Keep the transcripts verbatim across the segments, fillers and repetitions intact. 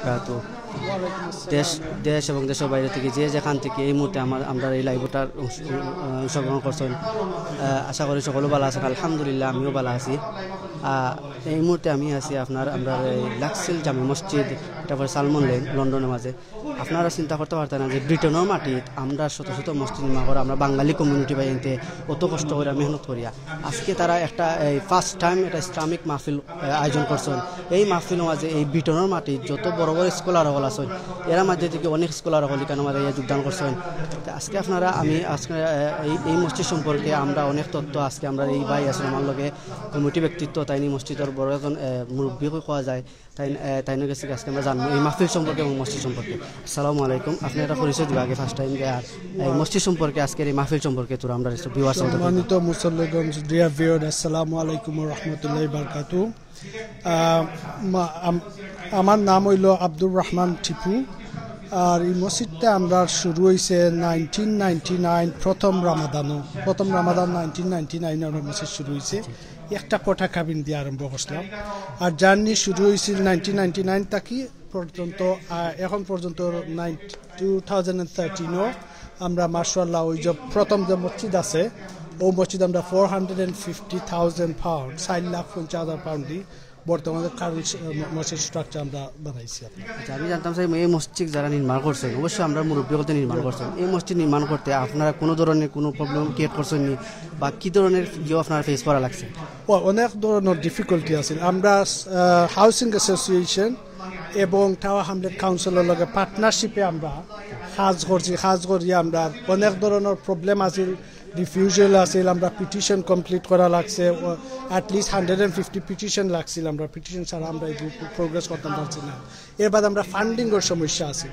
বারাকাতুহু। দেশ দেশ এবং দেশের বাইরে থেকে যে যেখান থেকে এই মুহূর্তে আমার আমরা এই লাইভটার অংশ- আহ, অংশগ্রহণ করছেন, আহ, আশা করি সকলে ভালো আছেন। আলহামদুলিল্লাহ, আমিও ভালো আছি। আহ, এই মুহূর্তে আমি আছি আপনার আমরা এই লাক্সিল জামে মসজিদ, এটা পরে সালমন লেন, লন্ডনের মাঝে। আপনারা চিন্তা করতে পারতেন না যে ব্রিটেনের মাটিত আমরা শত শত মসজিদ নির্মাণ করে আমরা বাঙালি কমিউনিটি ভাইয়াইন্তে অত কষ্ট করিয়া মেহনত করিয়া আজকে তারা একটা এই ফার্স্ট টাইম একটা ইসলামিক মাহফিল আহ, আয়োজন করছেন। এই মাহফিলের মাঝে এই ব্রিটেনের মাটিত যত বড় বড় স্কলার হল আছেন, এরা মাঝে থেকে অনেক স্কলার হল এখানে মাঝে যোগদান করছেন। তো আজকে আপনারা আমি আজকে আহ, এই এই মসজিদ সম্পর্কে আমরা অনেক তথ্য আজকে আমরা এই ভাই আছেন আমার লগে কমিটি ব্যক্তিত্ব, তাইন এই মসজিদর বড় একজন আহ, মুরব্বী কওয়া যায়। তাইন আহ, তাইনর গেছে আজকে আমরা জানবো এই মাহফিল সম্পর্কে এবং মসজিদ সম্পর্কে। আসসালামু আলাইকুম, আপনি একটা পরিচয় দিবা আগে ফার্স্ট টাইম যে আর এই মসজিদ সম্পর্কে আজকের এই মাহফিল সম্পর্কে তোরা আমরা ভিউয়ার্স সম্পর্কে। সম্মানিত মুসল্লিগণ, ডিয়ার ভিউয়ার, আসসালামু আলাইকুম ওয়া রাহমাতুল্লাহি ওয়া বারাকাতুহু। আহ, মা- আম- আমার নাম হইল আব্দুর রহমান টিপু। আর এই মসজিদটা আমরা শুরু হয়েছে নাইনটিন নাইনটি নাইন প্রথম রামাদানো। প্রথম রামাদান নাইনটিন নাইনটি নাইনে আমরা মসজিদ শুরু হয়েছে। একটা কোটা কাবিন দিয়ে আরম্ভ করছিলাম। আর জার্নি শুরু হয়েছিল নাইনটিন নাইনটি নাইন থাকি পর্যন্ত, আহ, এখন পর্যন্ত নাইন টু থাউজেন্ড থার্টিনও আমরা মার্শাল্লাহ ওই যে প্রথম যে মসজিদ আছে, ও মসজিদ আমরা four hundred and fifty thousand pound, চার লাখ পঞ্চাশ হাজার পাউন্ড দিয়ে বর্তমানে কারেন্ট মসজিদ স্ট্রাকচার আমরা বানাইছি আপনার। আচ্ছা, আমি জানতাম চাই এই মসজিদ যারা নির্মাণ করছেন, অবশ্যই আমরা মুরব্বী হতে নির্মাণ করছেন, এই মসজিদ নির্মাণ করতে আপনারা কোনো ধরনের কোনো প্রবলেম ক্রিয়েট করছেন নি বা কি ধরনের ইয়ে আপনারা ফেস করা লাগছে? ও, অনেক ধরনের ডিফিকাল্টি আছে। আমরা হাউসিং অ্যাসোসিয়েশন এবং টাওয়ার হামলেট কাউন্সিলর লগে পার্টনারশিপে আমরা কাজ করছি। কাজ করি আমরা অনেক ধরনের প্রবলেম আছিল, রিফিউজাল আছিল, আমরা পিটিশন কমপ্লিট করা লাগছে, at least hundred and fifty petition লাগছিল, আমরা পিটিশন ছাড়া আমরা এই প্রোগ্রেস করতাম পারছি না। এর বাদে আমরা ফান্ডিংয়ের সমস্যা আছে।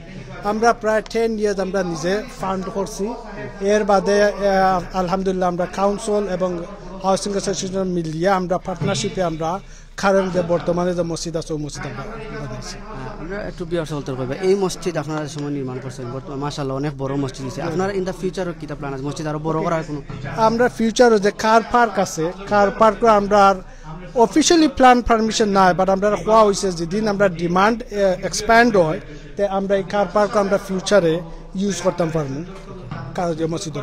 আমরা প্রায় টেন ইয়ার্স আমরা নিজে ফান্ড করছি। এর বাদে আহ, আলহামদুলিল্লাহ আমরা কাউন্সিল এবং হাউসিং অ্যাসোসিয়েশন মিলিয়ে আমরা পার্টনারশিপে আমরা কারেন্ট যে বর্তমানে যে মসজিদ আছে, ওই মসজিদ আমরা বানাইছি। আহ, আমরা একটু ভিউয়ার্স বলতে পারবো, এই মসজিদ আপনারা যে সময় নির্মাণ করছেন, বর্তমানে মাশাআল্লাহ অনেক বড় মসজিদ হয়েছে। আপনারা ইন দা ফিউচারও কিতা প্ল্যান আছে মসজিদ আরো বড় করার কোনো? আমরা ফিউচারও যে কার পার্ক আছে, কার পার্কও আমরা অফিসিয়ালি প্ল্যান পারমিশন নাই, বাট আমরা কোয়া হয়েছে যেদিন আমরা ডিমান্ড এক্সপ্যান্ড হয়, তে আমরা এই কার পার্ক আমরা ফিউচারে ইউজ করতাম পারবো কারণ যে মসজিদ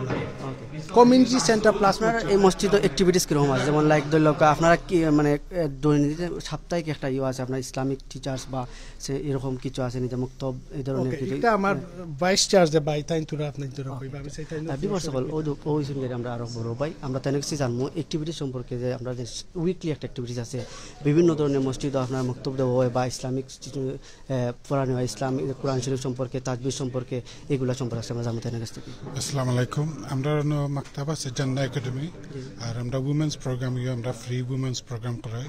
কমিউনিটি সেন্টার প্লাস। আপনার এই মসজিদে অ্যাক্টিভিটিস কিরকম আছে? যেমন লাইক ধরল আপনারা কি মানে এ, দৈনিক সাপ্তাহিক একটা ইয়ে আছে আপনার ইসলামিক টিচার্স বা সে এরকম কিছু আছে নি যে মুক্তব এই ধরনের ওকে, কিছু? এটা আমার ভাইস চেয়ার যে ভাই তাই তোরা আপনি তোরা কইবা, আমি সেই তাই না। ভিউয়ার্স সকল, ও দু- ওই সঙ্গে আমরা আরো বড় ভাই, আমরা তাই কিছু জানবো অ্যাক্টিভিটি সম্পর্কে, যে আমরা যে উইকলি একটা অ্যাক্টিভিটিস আছে, বিভিন্ন ধরনের মসজিদে আপনার মুক্তব দেওয়া হয় বা ইসলামিক কিছু, এ, পড়ানো হয়, ইসলাম কোরআন শরীফ সম্পর্কে, তাজবির সম্পর্কে, এগুলা সম্পর্কে আজকে আমরা জানবো তাই কাছ থেকে। আসসালামু আলাইকুম। আমরা অন্য মাকতাব আছে জান্না একাডেমি, আর আমরা উইমেন্স প্রোগ্রাম ইয়ে আমরা ফ্রি উইমেন্স প্রোগ্রাম করাই,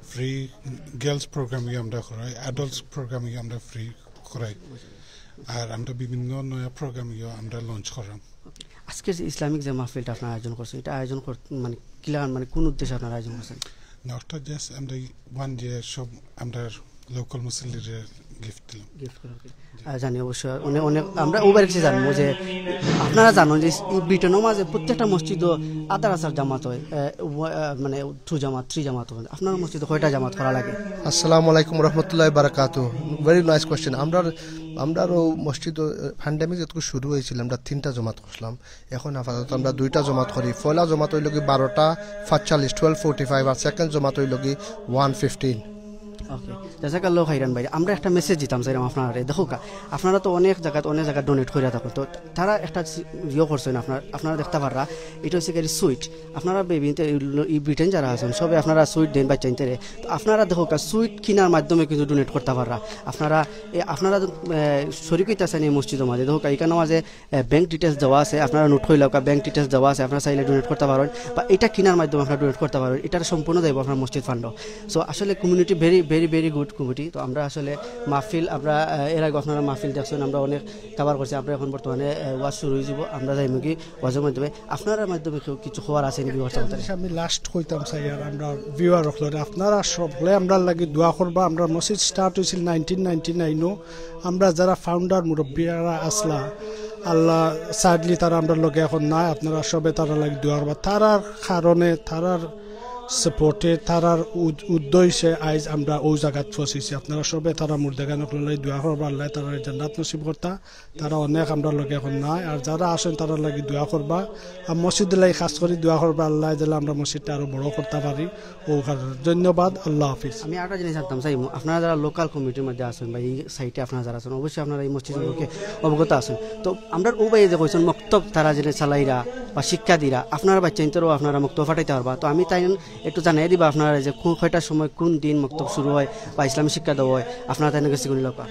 ফ্রি গার্লস প্রোগ্রাম ইয়ে আমরা করাই, অ্যাডাল্টস প্রোগ্রাম ইয়ে আমরা ফ্রি করাই, আর আমরা বিভিন্ন নয়া প্রোগ্রাম ইয়ে আমরা লঞ্চ করাম। আজকে যে ইসলামিক যে মাহফিলটা আপনারা আয়োজন করছেন, এটা আয়োজন কর মানে কিলা মানে কোন উদ্দেশ্যে আপনারা আয়োজন করছেন? নকটা জাস্ট আমরা ওয়ান ডে সব আমরা লোকাল মুসল্লিরে গিফট দিলাম। গিফট করা হবে। আহ, জানি অবশ্য অনেক অনেক আমরা ওভার কিছু জানবো যে আপনারা জানো যে এই ব্রিটেনের মাঝে প্রত্যেকটা মসজিদও আদার আসার জামাত হয়, আহ, ওয়া- আহ, মানে টু জামাত, থ্রি জামাত হয়। আপনার মসজিদে কয়টা জামাত করা লাগে? আসসালামু আলাইকুম রহমতুল্লাহ বারাকাতু। Very nice question. আমরা আমরারও মসজিদ প্যান্ডেমিক যতটুকু শুরু হয়েছিল আমরা তিনটা জমাত করছিলাম। এখন আপাতত আমরা দুইটা জমাত করি। পয়লা জমাত হইল কি বারোটা পাঁচচল্লিশ, টুয়েলভ ফোর্টি ফাইভ, আর সেকেন্ড জমাত হইল কি ওয়ান ফিফটিন। ওকে, জাজাকাল্লাহ খাইরান ভাই। আমরা একটা মেসেজ দিতাম চাইলাম আপনারা, দেখো কা, আপনারা তো অনেক জায়গাত অনেক জায়গাত ডোনেট করিয়া থাকো, তো তারা একটা সি- ইয়ে করছেন আপনার আপনারা দেখতে পাররা, এটা হচ্ছে কি সুইট। আপনারা বেবিতে এই ব্রিটেন যারা আছেন সবে আপনারা সুইট দেন বাচ্চাইন্তরে, তো আপনারা দেখো কা সুইট কিনার মাধ্যমে কিন্তু ডোনেট করতে পাররা। আপনারা এ, আপনারা এ, শরিক হইতেছেন এই মসজিদের মাঝে, দেখো কা এখানে মাঝে ব্যাংক ডিটেলস দেওয়া আছে, আপনারা নোট হইলে ব্যাংক ডিটেলস দেওয়া আছে, আপনারা চাইলে ডোনেট করতে পারেন বা এটা কিনার মাধ্যমে আপনারা ডোনেট করতে পারেন, এটা সম্পূর্ণ যাইব আপনার মসজিদ ফান্ডও। সো আসলে community very very very good community. তো আমরা আসলে মাহফিল আমরা আহ, এর আগে আপনারা মাহফিল দেখছেন, আমরা অনেক কভার করছি। আমরা এখন বর্তমানে আহ, ওয়াজ শুরু হয়ে যাব, আমরা যাইমু কি ওয়াজের মাধ্যমে আপনার মাধ্যমে কেউ কিছু খবর আছে নাকি ওয়াজ সম্বন্ধে? আমি লাস্ট কইতাম চাই আর আমরা ভিউয়ার হকলরে, আপনারা সকলে আমরা লাগি দোয়া করবা। আমরা মসজিদ স্টার্ট হয়েছিল নাইনটিন নাইনটি নাইনও। আমরা যারা ফাউন্ডার মুরব্বীরা আসলা, আল্লাহ সাইডলি তারা আমরা লগে এখন নাই, আপনারা সবে তারা লাগি দোয়া করবা। তারার কারণে তারার সাপোর্টে তারার উদ-, উদ্দেশ্যে আইজ আমরা অউ জাগাত পৌঁছিছি। আপনারা সবে তারা মুর্দেগান অকলর লাগি দোয়া করবা, আল্লায় তারারে জান্নাত নসিব করতা। তারা অনেক আমরার লগে অখন নাই, আর যারা আছইন তারার লাগি দোয়া করবা, আর মসজিদর লাগি খাস করি দোয়া করবা, আল্লায় যেন আমরা মসজিদটা আরো বড় করতা পারি। অউ কারণে ধন্যবাদ, আল্লাহ হাফিজ। আমি আরেকটা জিনিস জানতাম চাইমু, আপনারা যারা লোকাল কমিটির মধ্যে আছইন বা এই সাইটে আপনারা যারা আছইন, অবশ্যই আপনারা এই মসজিদ সম্পর্কে অবগত আছইন। তো আমরার অউ ভাইয়ে যে কইছইন মক্তব তারা যেন চালাইরা বা শিক্ষা দিরা, আপনারা বাচ্চাইন্তরেও আপনারা মক্তব পাঠাইতা পারবা। তো আমি তাইন একটু জানাই দিবা আপনারা যে কোন, কয়টার সময় কোন দিন মক্তব শুরু হয় বা ইসলামী শিক্ষা দেওয়া হয়, আপনারা তাইন গেছে গুনি লউক্কা।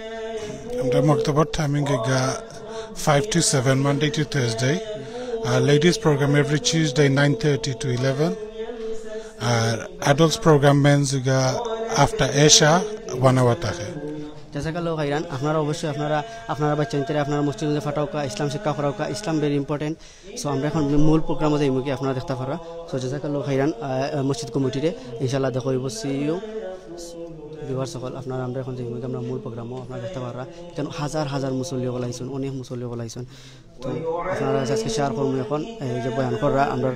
আমরা মক্তবর টাইমিং গিয়া five to seven, Monday to Thursday. আর ladies programme every Tuesday, nine thirty to eleven. আর অ্যাডাল্টস প্রোগ্রাম মেন্স গিয়া আফটার এশা, ওয়ান আওয়ার থাকে। জাজাকাল্লাহ খাইরান। আপনারা অবশ্যই আপনারা, আপনারা বাচ্চাইন্তরে আপনারা মসজিদে পাঠাউক্কা, ইসলাম শিক্ষা করাউক্কা, ইসলাম ভেরি ইম্পর্টেন্ট। সো আমরা অখন মূল প্রোগ্রামো যাইমুগি, আপনারা দেখতা পাররা। সো জাজাকাল্লাহ খাইরান, আহ, আহ, মসজিদ কমিটিরে। ইনশাআল্লাহ দেখা অইবো, see you। ভিউয়ার্স অকল, আপনারা, আমরা অখন যাইমুগি আমরা মূল প্রোগ্রামো, আপনারা দেখতা পাররা। ইখানো হাজার হাজার মুসল্লি অকল আইছইন, অনেক মুসল্লি অকল আইছইন। তো আপনারা আজকে শেয়ার করমু অখন, এই যে বয়ান কররা, আমরার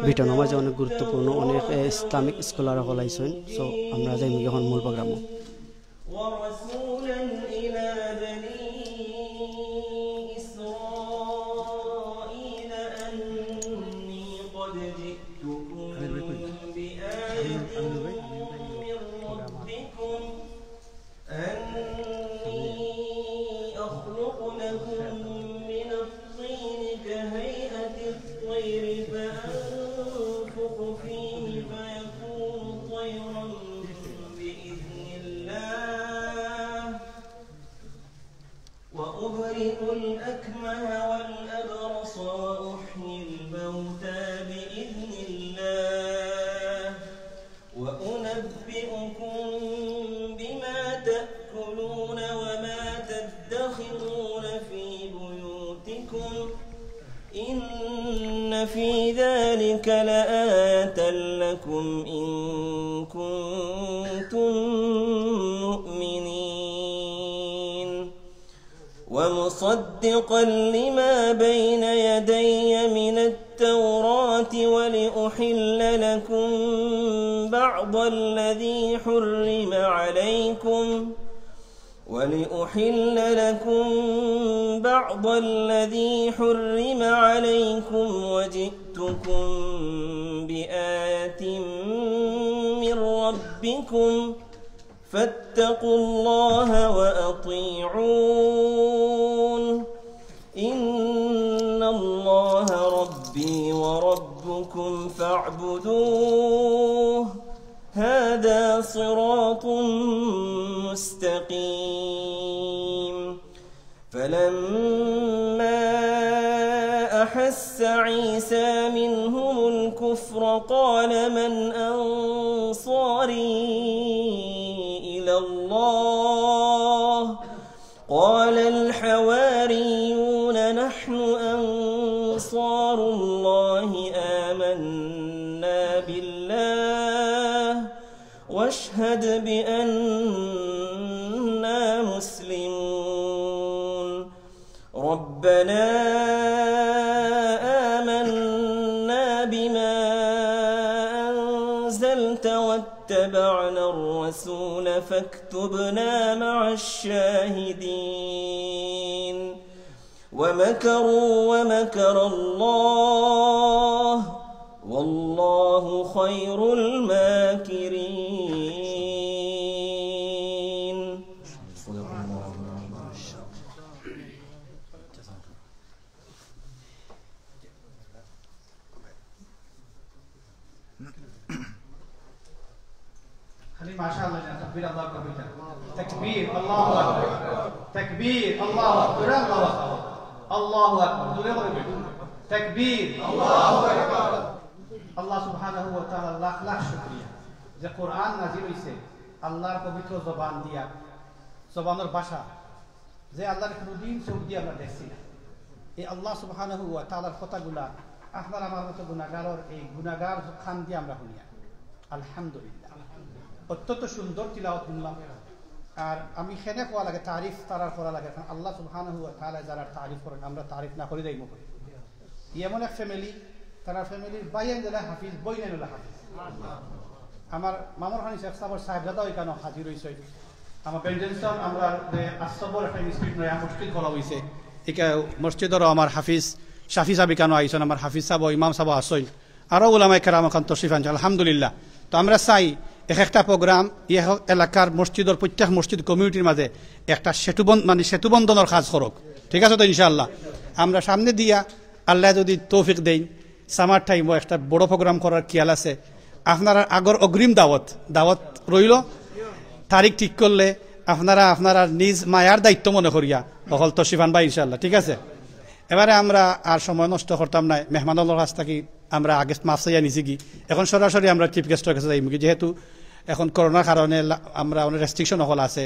ব্রিটেনর মাঝে অনেক গুরুত্বপূর্ণ, অনেক, এ, ইসলামিক স্কলার অকল আইছইন। সো আমরা যাইমুগি অখন মূল প্রোগ্রামো। ورسولا إلى بني إسرائيل أني قد جئتكم بآية من ربكم أني أخلق لكم من الطين كهيئة الطير فأنفخ فيه فيكون طيرا بإذن الله وأبرئ الأكمه والأبرص وأحيي الموتى بإذن الله وأنبئكم بما تأكلون وما تدخرون في بيوتكم إن في ذلك لآية لكم إن كنتم مؤمنين. ومصدقا لما بين يدي من التوراة ولأحل لكم بعض الذي حرم عليكم ولأحل لكم بعض الذي حرم عليكم وجئتكم بآية من ربكم فاتقوا الله وأطيعون إن الله ربي وربكم فاعبدوه هذا صراط مستقيم فلما أحس عيسى منهم الكفر قال من أنصاري إلى الله قال الحواريون نحن أنصار الله آمنا بالله واشهد بأننا مسلمون ربنا آمنا بما أنزلت واتبعنا الرسول فاكتبنا مع الشاهدين ومكروا ومكر الله والله خير الماكرين খালি মাশাআল্লাহ না, তাকবীর আল্লাহু আকবার। তাকবীর আল্লাহু আকবার। তাকবীর আল্লাহু আকবার। জোরে আল্লাহু আকবার। আল্লাহু আকবার। জোরে বলবেন। তাকবীর আল্লাহু আকবার। আল্লাহ সুবহানাহু ওয়া তাআলা লাখ লাখ শুকরিয়া যে কোরআন নাজিল হইছে আল্লাহর পবিত্র জবান দিয়া, জবানর ভাষা, যে আল্লাহর কোনোদিন চোখ দিয়া আমরা দেখছি না। এই আল্লাহ সুবহানাহু ওয়া তাআলার কথাগুলা আপনার আমার মতো গুনাহগারর এই গুনাহগার কান দিয়া আমরা শুনিয়া। আলহামদুলিল্লাহ। অত্যন্ত সুন্দর তিলাওয়াত শুনলাম। আর আমি খেনে কওয়া লাগে, তারিফ তারার করা লাগে, কারণ আল্লাহ সুবহানাহু ওয়া তাআলা যারার তারিফ করেন, আমরা তারিফ না করি যাইমু কই? ই এমন এক ফ্যামিলি, তারার ফ্যামিলির ভাইয়াইন যেলা হাফিজ, বইনাইন অলা হাফিজ। আমার মামুর খানি শেখ সাহেবর সাহেবজাদা ওইখানে হাজির হইছে। আমার বেঞ্জনসন আমরা যে আস্তবর একটা ইনস্টিটিউট নয়া মসজিদ করা হইছে, এই মসজিদরও আমার হাফিজ শাফি সাহেব এখানে আইছেন, আমার হাফিজ সাহেব, ইমাম সাহেব আছেন, আরও উলামায়ে কেরাম ওখান তশরিফ আনছেন, আলহামদুলিল্লাহ। তো আমরা চাই এক একটা প্রোগ্রাম এই এক এলাকার মসজিদর প্রত্যেক মসজিদ কমিউনিটির মাঝে একটা সেতুবন্ধ মানে সেতুবন্ধনর কাজ করুক, ঠিক আছে? তো ইনশাআল্লাহ আমরা সামনে দিয়া আল্লাহ যদি তৌফিক দেইন, সামার টাইমও একটা বড় প্রোগ্রাম করার খেয়াল আছে। আপনারার আগর অগ্রিম দাওয়াত দাওয়াত রইল। তারিখ ঠিক করলে আপনারা আপনারা নিজ মায়ার দায়িত্ব মনে করিয়া হকল তশরিফ আনবা ইনশাআল্লাহ, ঠিক আছে? এবারে আমরা আর সময় নষ্ট করতাম না, মেহমানর কাছ থাকি আমরা আগে মাফ চাইয়া নিছি কি, এখন সরাসরি আমরা চিফ গেস্টর কাছে যাইমু কি, যেহেতু এখন করোনার কারণে লা- আমরা অনেক রেস্ট্রিকশন হকল আছে,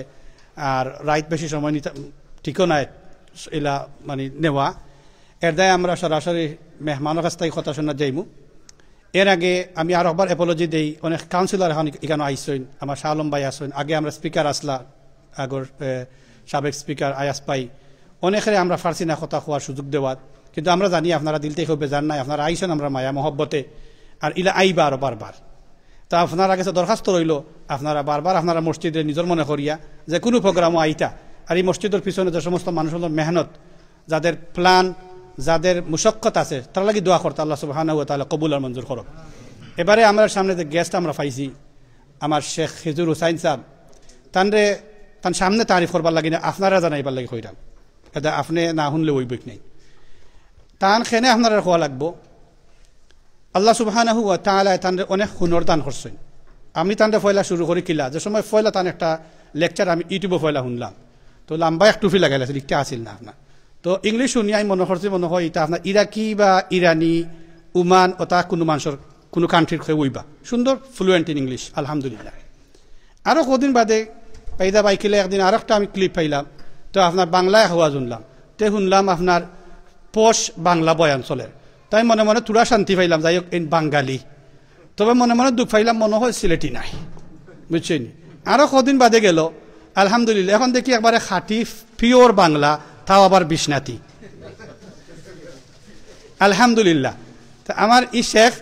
আর রাইত বেশি সময় নিতে ঠিকও নাই ইলা মানে নেওয়া। এর দায় আমরা সরাসরি মেহমানর কাছ থাকি কথা শোনা যাইমু। এর আগে আমি আর একবার অ্যাপোলজি দেই, অনেক কাউন্সিলর এখন এখানে আইসইন, আমার শাহ আলম ভাই আছইন, আগে আমরা স্পিকার আসলা, আগর এ, সাবেক স্পিকার আয়াস ভাই, অনেকরে আমরা ফারসি না কথা কওয়ার সুযোগ দেওয়ার, কিন্তু আমরা জানি আপনারা দিল থাকি কেউ বেজার নাই, আপনারা আইসইন আমরা মায়া মহব্বতে, আর ইলা আইবা আরো বারবার। তা আপনারা কাছে দরখাস্ত রইল, আপনারা বারবার আপনারা মসজিদে নিজর মনে করিয়া যে কোনো প্রোগ্রামও আইতা, আর এই মসজিদর পিছনে যে সমস্ত মানুষগুলোর মেহনত, যাদের প্ল্যান, যাদের মুশক্কত আছে, তারা লাগি দোয়া করতা, আল্লাহ সুবহানাহু ওয়া তাআলা কবুল আর মঞ্জুর করুক। এবারে আমরা সামনে যে গেস্ট আমরা পাইছি, আমার শেখ খিজুর হুসাইন সাহেব, তানরে তান সামনে তারিফ করবার লাগি না, আপনারা জানাইবার লাগি কইরাম। এটা আপনি না শুনলে ওই বইক নাই। তান খেনে আপনারা খোয়া লাগবো। আল্লাহ সুবহানাহু ওয়া তাআলা তানরে অনেক হুনর দান করছেন। আমি তানরে পয়লা শুরু করি কিলা, যে সময় পয়লা তান একটা লেকচার আমি ইউটিউবে পয়লা শুনলাম, তো লম্বা এক টুপি লাগাইল আছে, লিখতে আসিল না আপনার। তো ইংলিশ শুনি আমি মনে করছি, মনে হয় এটা আপনার ইরাকি বা ইরানি, উমান, ওটা কোনো মানুষের, কোনো কান্ট্রির কেউ হইবা। সুন্দর ফ্লুয়েন্ট ইন ইংলিশ, আলহামদুলিল্লাহ। আরো কদিন বাদে পাইদা বাইকিলে একদিন আর একটা আমি ক্লিপ পাইলাম, তো আপনার বাংলায় আওয়াজ শুনলাম, তে শুনলাম আপনার পশ বাংলা বয়ান চলের। তাই মনে মনে থুড়া শান্তি পাইলাম, যাই হোক, ইন বাঙালি। তবে মনে মনে দুঃখ পাইলাম, মনে হয় সিলেটি নাই, বুঝছেন? আরো কদিন বাদে গেল, আলহামদুলিল্লাহ, এখন দেখি একবারে খাঁটি পিওর বাংলা, তাও আবার বিশ্বনাথি। আলহামদুলিল্লাহ। তা আমার ই শেখ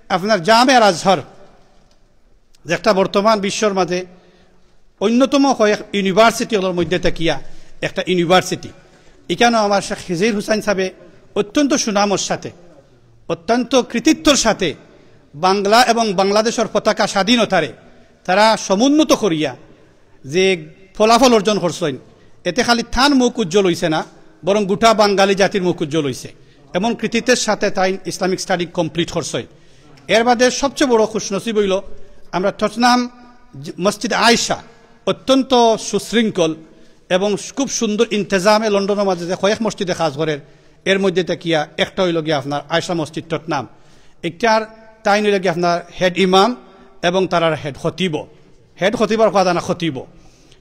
আপনার জামে আজহর, যে একটা বর্তমান বিশ্বর মাঝে অন্যতম কয়েক ইউনিভার্সিটি হলোর মধ্যে থাকিয়া একটা ইউনিভার্সিটি, এখানেও আমার শেখ খিজির হুসাইন সাহেবে অত্যন্ত সুনামর সাথে, অত্যন্ত কৃতিত্বর সাথে বাংলা এবং বাংলাদেশের পতাকা স্বাধীনতারে তারা সমুন্নত করিয়া যে ফলাফল অর্জন করছইন, এতে খালি তান মুখ উজ্জ্বল হইছে না, বরং গোটা বাঙালি জাতির মুখ উজ্জ্বল হইছে। এমন কৃতিত্বের সাথে তাই ইসলামিক স্টাডি কমপ্লিট করছইন। এর বাদে সবচেয়ে বড় খুশনসিব হইল, আমরা টটনাম জ-, মসজিদ আয়েশা অত্যন্ত সুশৃঙ্খল এবং খুব সুন্দর ইন্তেজামে লন্ডনের মাঝে যে কয়েক মসজিদে কাজ করের, এর মধ্যে থাকিয়া একটা হইল গিয়া আপনার আয়েশা মসজিদ টটনাম, একটার তাইন হইল গিয়া আপনার হেড ইমাম এবং তারার হেড খতিব। হেড খতিব আর কওয়া যায় না, খতিব।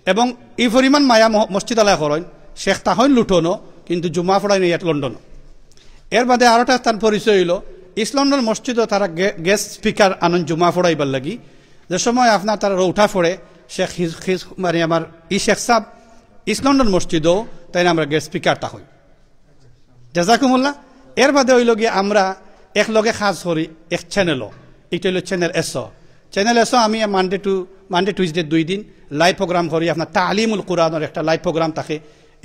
এবং এই পরিমাণ মায়া মহ-, মসজিদ আলায় করইন, শেখ তাহইন লুটনো, কিন্তু জুমা পড়াইন ইয়াত লন্ডন। এর বাদে আরোটা স্থান পরিচয় হইল, ইস্ট লন্ডন মসজিদও তারা গে-, গেস্ট স্পিকার আনইন জুমা পড়াইবার লাগি। যে সময় আপনার তারা রৌঠা পড়ে, শেখ হিজ-, হিজ-, মানে আমার ই শেখ সাহেব ইস্ট লন্ডন মসজিদও তাই না আমরা গেস্ট স্পিকার তাহইন। জাজাকুমুল্লাহ। এর বাদে হইল গিয়া আমরা এক লগে কাজ করি এক চ্যানেলও, এটা হইল চ্যানেল এসও। চ্যানেল এসও আমি মানডে টু মানডে টুইসডে দুই দিন লাইভ প্রোগ্রাম করি, আপনার তালিমুল কোরআনের একটা লাইভ প্রোগ্রাম থাকে।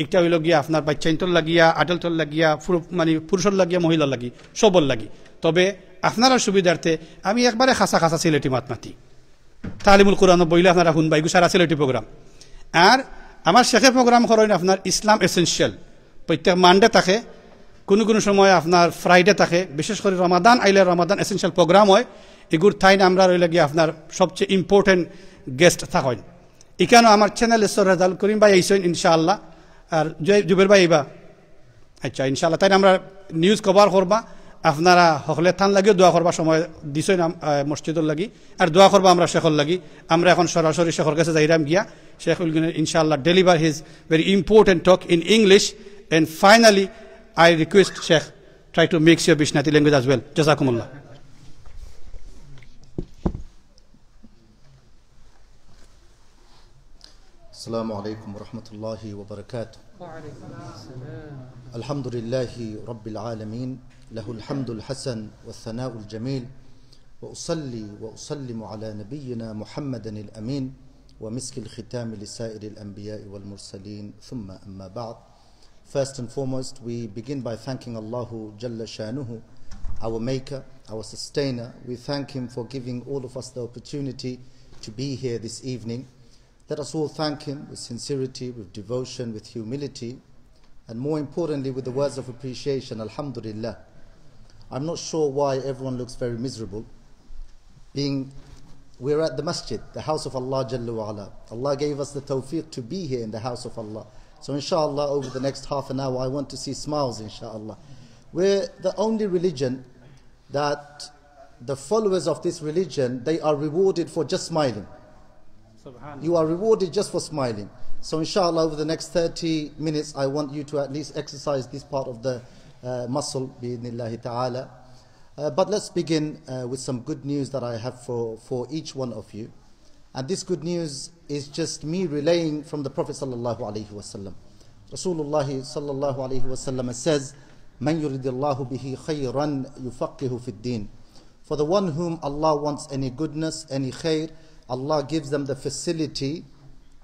একটা হইল গিয়া আপনার বাচ্চাইন্তর লাগিয়া, আডাল্টর লাগিয়া, পুরু-, মানে পুরুষর লাগিয়া, মহিলার লাগি, সবর লাগি। তবে আপনারা সুবিধার্থে আমি একবারে খাসা খাসা সিলেটি মাত মাতি। তালিমুল কোরআন বইলে আপনারা হুনবা, এগু সারা সিলেটি প্রোগ্রাম। আর আমার শেখে প্রোগ্রাম করইন আপনার ইসলাম এসেনশিয়াল, প্রত্যেক মানডে থাকে, কোনো কোনো সময় আপনার ফ্রাইডে থাকে, বিশেষ করে রমাদান আইলে রমাদান এসেনশিয়াল প্রোগ্রাম হয়। এগুর তাইন আমরা রইলে গিয়ে আপনার সবচেয়ে ইম্পর্টেন্ট গেস্ট থাকইন। এখানেও আমার চ্যানেল এসর রেজাল্ট করিম ভাই আইসইন ইনশাআল্লাহ। আর জয়-, জুবের ভাই আইবা। আচ্ছা, ইনশাআল্লাহ। তাই আমরা নিউজ কভার করবা, আপনারা হকলে তান লাগিও দোয়া করবা, সময় দিছইন আম-, আহ, মসজিদর লাগি, আর দোয়া করবা আমরা শেখর লাগি। আমরা এখন সরাসরি শেখর কাছে যাইরাম গিয়া, শেখ will gonna, ইনশাআল্লাহ, deliver his very important talk in English, and finally I request Sheikh, try to mix your Bishnati language as well. Jazakumullah. السلام عليكم ورحمة الله وبركاته. وعليكم السلام. الحمد لله رب العالمين، له الحمد الحسن والثناء الجميل، وأصلي وأسلم على نبينا محمد الأمين ومسك الختام لسائر الأنبياء والمرسلين، ثم أما بعد. First and foremost, we begin by thanking Allah Jalla Shanuhu, our Maker, our Sustainer. We thank Him for giving all of us the opportunity to be here this evening. Let us all thank Him with sincerity, with devotion, with humility, and more importantly, with the words of appreciation, Alhamdulillah. I'm not sure why everyone looks very miserable. Being, we're at the masjid, the house of Allah Jalla wa Ala. Allah gave us the tawfiq to be here in the house of Allah. So inshallah, over the next half an hour, I want to see smiles, inshallah. We're the only religion that the followers of this religion, they are rewarded for just smiling. You are rewarded just for smiling. So inshallah, over the next thirty minutes, I want you to at least exercise this part of the uh, muscle, bi'idhnillahi ta'ala. Uh, but let's begin uh, with some good news that I have for, for each one of you. And this good news is just me relaying from the Prophet sallallahu alaihi wasallam. Rasulullah sallallahu alaihi wasallam says, من يرد الله به خيرا يفقهه في الدين. For the one whom Allah wants any goodness, any khair, Allah gives them the facility,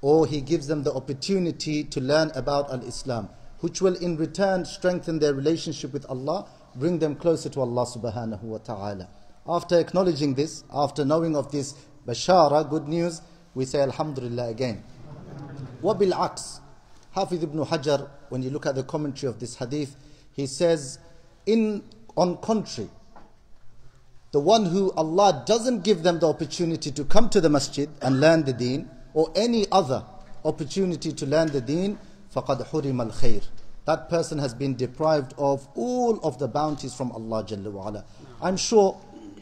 or He gives them the opportunity to learn about Al-Islam, which will in return strengthen their relationship with Allah, bring them closer to Allah subhanahu wa ta'ala. After acknowledging this, after knowing of this bashara, good news, we say Alhamdulillah again. وبالعكس, Hafiz ibn Hajar, when you look at the commentary of this hadith, he says, in, on contrary, the one who Allah doesn't give them the opportunity to come to the masjid and learn the deen, or any other opportunity to learn the deen, فقد حرم الخير. That person has been deprived of all of the bounties from Allah Jalla wa Ala. I'm sure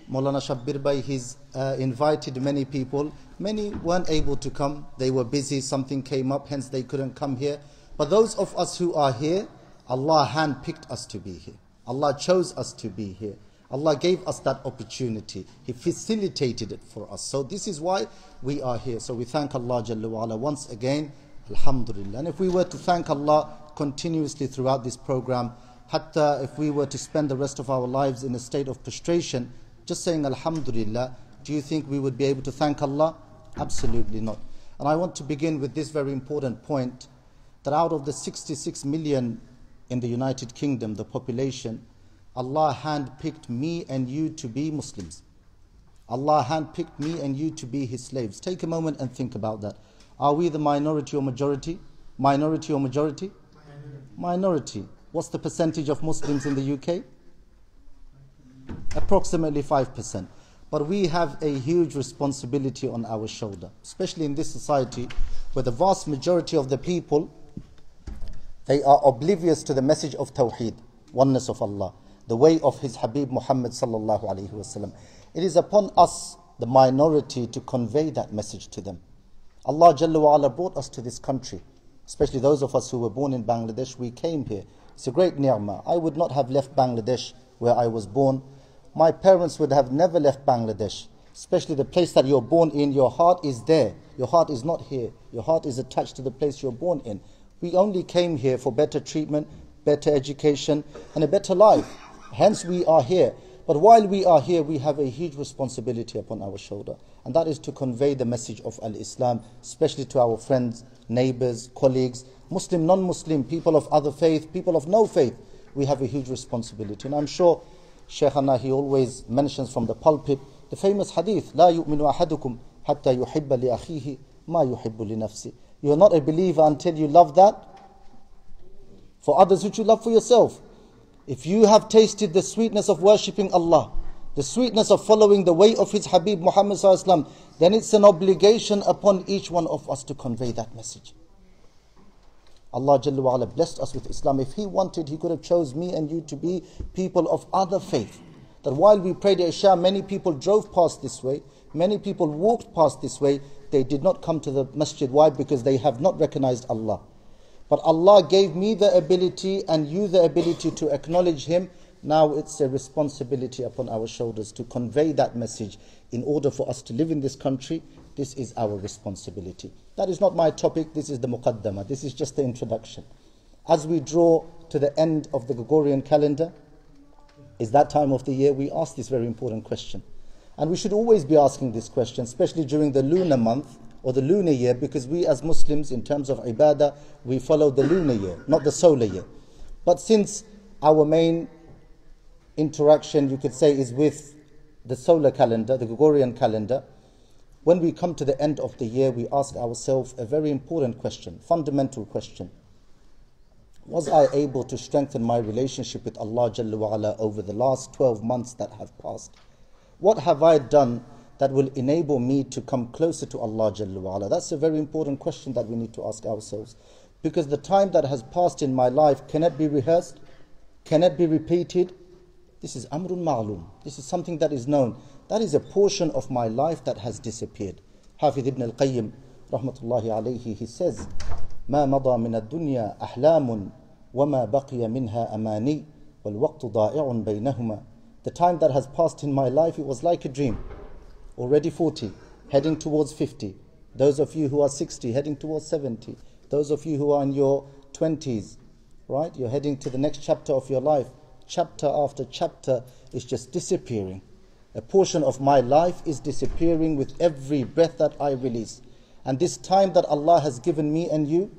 Maulana Shabbir Bhai, he's uh, invited many people. Many weren't able to come. They were busy, something came up, hence they couldn't come here. But those of us who are here, Allah handpicked us to be here. Allah chose us to be here. Allah gave us that opportunity. He facilitated it for us. So this is why we are here. So we thank Allah Jalla wa Ala once again. Alhamdulillah. And if we were to thank Allah continuously throughout this program, hatta if we were to spend the rest of our lives in a state of prostration, just saying Alhamdulillah, do you think we would be able to thank Allah? Absolutely not. And I want to begin with this very important point, that out of the sixty-six million in the United Kingdom, the population, Allah handpicked me and you to be Muslims. Allah handpicked me and you to be His slaves. Take a moment and think about that. Are we the minority or majority? Minority or majority? Minority. What's the percentage of Muslims in the U K? Approximately five percent. But we have a huge responsibility on our shoulder, especially in this society where the vast majority of the people, they are oblivious to the message of Tawheed, oneness of Allah, the way of His Habib Muhammad sallallahu alaihi wasallam. It is upon us, the minority, to convey that message to them. Allah Jalla wa Ala brought us to this country, especially those of us who were born in Bangladesh. We came here. It's a great ni'mah. I would not have left Bangladesh where I was born. My parents would have never left Bangladesh, especially the place that you're born in. Your heart is there. Your heart is not here. Your heart is attached to the place you're born in. We only came here for better treatment, better education, and a better life. Hence, we are here. But while we are here, we have a huge responsibility upon our shoulder, and that is to convey the message of Al-Islam, especially to our friends, neighbors, colleagues, Muslim, non-Muslim, people of other faith, people of no faith. We have a huge responsibility. And I'm sure Shaykhana, he always mentions from the pulpit the famous hadith, لا يؤمن أحدكم حتى يحب لأخيه ما يحب لنفسه. You are not a believer until you love that for others which you love for yourself. If you have tasted the sweetness of worshipping Allah, the sweetness of following the way of His Habib Muhammad sallallahu alaihi wasallam, then it's an obligation upon each one of us to convey that message. Allah Jalla wa Ala blessed us with Islam. If He wanted, He could have chose me and you to be people of other faith. That while we prayed Isha, many people drove past this way, many people walked past this way, they did not come to the masjid. Why? Because they have not recognized Allah. But Allah gave me the ability and you the ability to acknowledge Him. Now it's a responsibility upon our shoulders to convey that message. In order for us to live in this country, this is our responsibility. That is not my topic, this is the muqaddama, this is just the introduction. As we draw to the end of the Gregorian calendar, is that time of the year we ask this very important question. And we should always be asking this question, especially during the lunar month or the lunar year, because we as Muslims, in terms of ibadah, we follow the lunar year, not the solar year. But since our main interaction, you could say, is with the solar calendar, the Gregorian calendar, when we come to the end of the year, we ask ourselves a very important question, fundamental question. Was I able to strengthen my relationship with Allah Jalla wa Ala over the last twelve months that have passed? What have I done that will enable me to come closer to Allah Jalla wa Ala? That's a very important question that we need to ask ourselves. Because the time that has passed in my life, can it be rehearsed? Can it be repeated? This is amrun ma'lum. This is something that is known. That is a portion of my life that has disappeared. Hafiz Ibn al-Qayyim, rahmatullahi alayhi, he says, ما مضى من الدنيا أحلام وما بقي منها أماني والوقت ضائع بينهما. The time that has passed in my life, it was like a dream. Already forty, heading towards fifty. Those of you who are sixty, heading towards seventy. Those of you who are in your twenties, right? You're heading to the next chapter of your life. Chapter after chapter is just disappearing. A portion of my life is disappearing with every breath that I release. And this time that Allah has given me and you,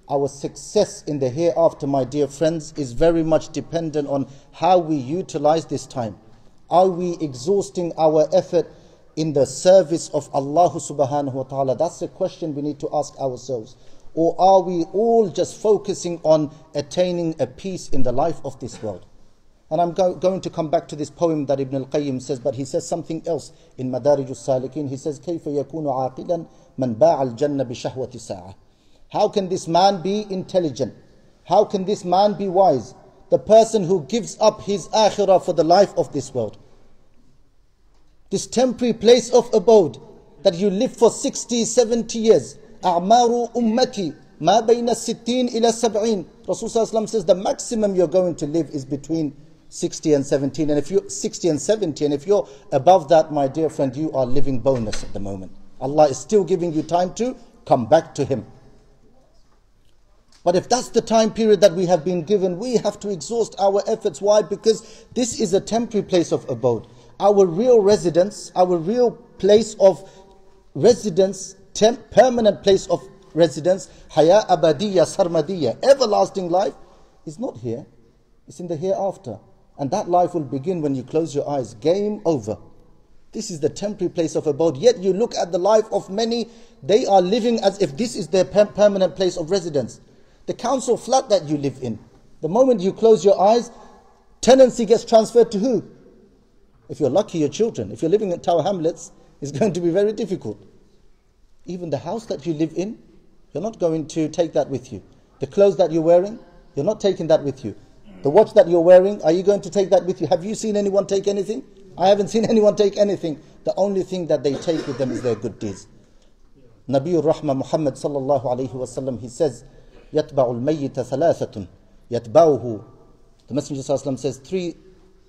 our success in the hereafter, my dear friends, is very much dependent on how we utilize this time. Are we exhausting our effort in the service of Allah subhanahu wa ta'ala? That's a question we need to ask ourselves. Or are we all just focusing on attaining a peace in the life of this world? And I'm go- going to come back to this poem that Ibn al-Qayyim says, but he says something else in Madarij al-Salikin. He says, كيف يكون عاقلا من باع الجنة بشهوة ساعة. How can this man be intelligent? How can this man be wise? The person who gives up his akhirah for the life of this world. This temporary place of abode that you live for sixty, seventy years. أعمار أمتي ما بين ستين إلى سبعين. Rasul sallallahu alayhi wa sallam says the maximum you're going to live is between sixty and seventeen. And if you're sixty and seventy, and if you're above that, my dear friend, you are living bonus at the moment. Allah is still giving you time to come back to Him. But if that's the time period that we have been given, we have to exhaust our efforts. Why? Because this is a temporary place of abode. Our real residence, our real place of residence, temp- permanent place of residence, حياة أبدية سرمدية, everlasting life, is not here. It's in the hereafter. And that life will begin when you close your eyes. Game over. This is the temporary place of abode. Yet you look at the life of many, they are living as if this is their per- permanent place of residence. The council flat that you live in, the moment you close your eyes, tenancy gets transferred to who? If you're lucky, your children. If you're living in Tower Hamlets, it's going to be very difficult. Even the house that you live in, you're not going to take that with you. The clothes that you're wearing, you're not taking that with you. The watch that you're wearing, are you going to take that with you? Have you seen anyone take anything? I haven't seen anyone take anything. The only thing that they take with them is their good deeds. Nabiur Rahma Muhammad sallallahu alayhi wa sallam, he says, يتبع الميت ثلاثة. يتبعه. The Messenger sallallahu alayhi wa sallam says, three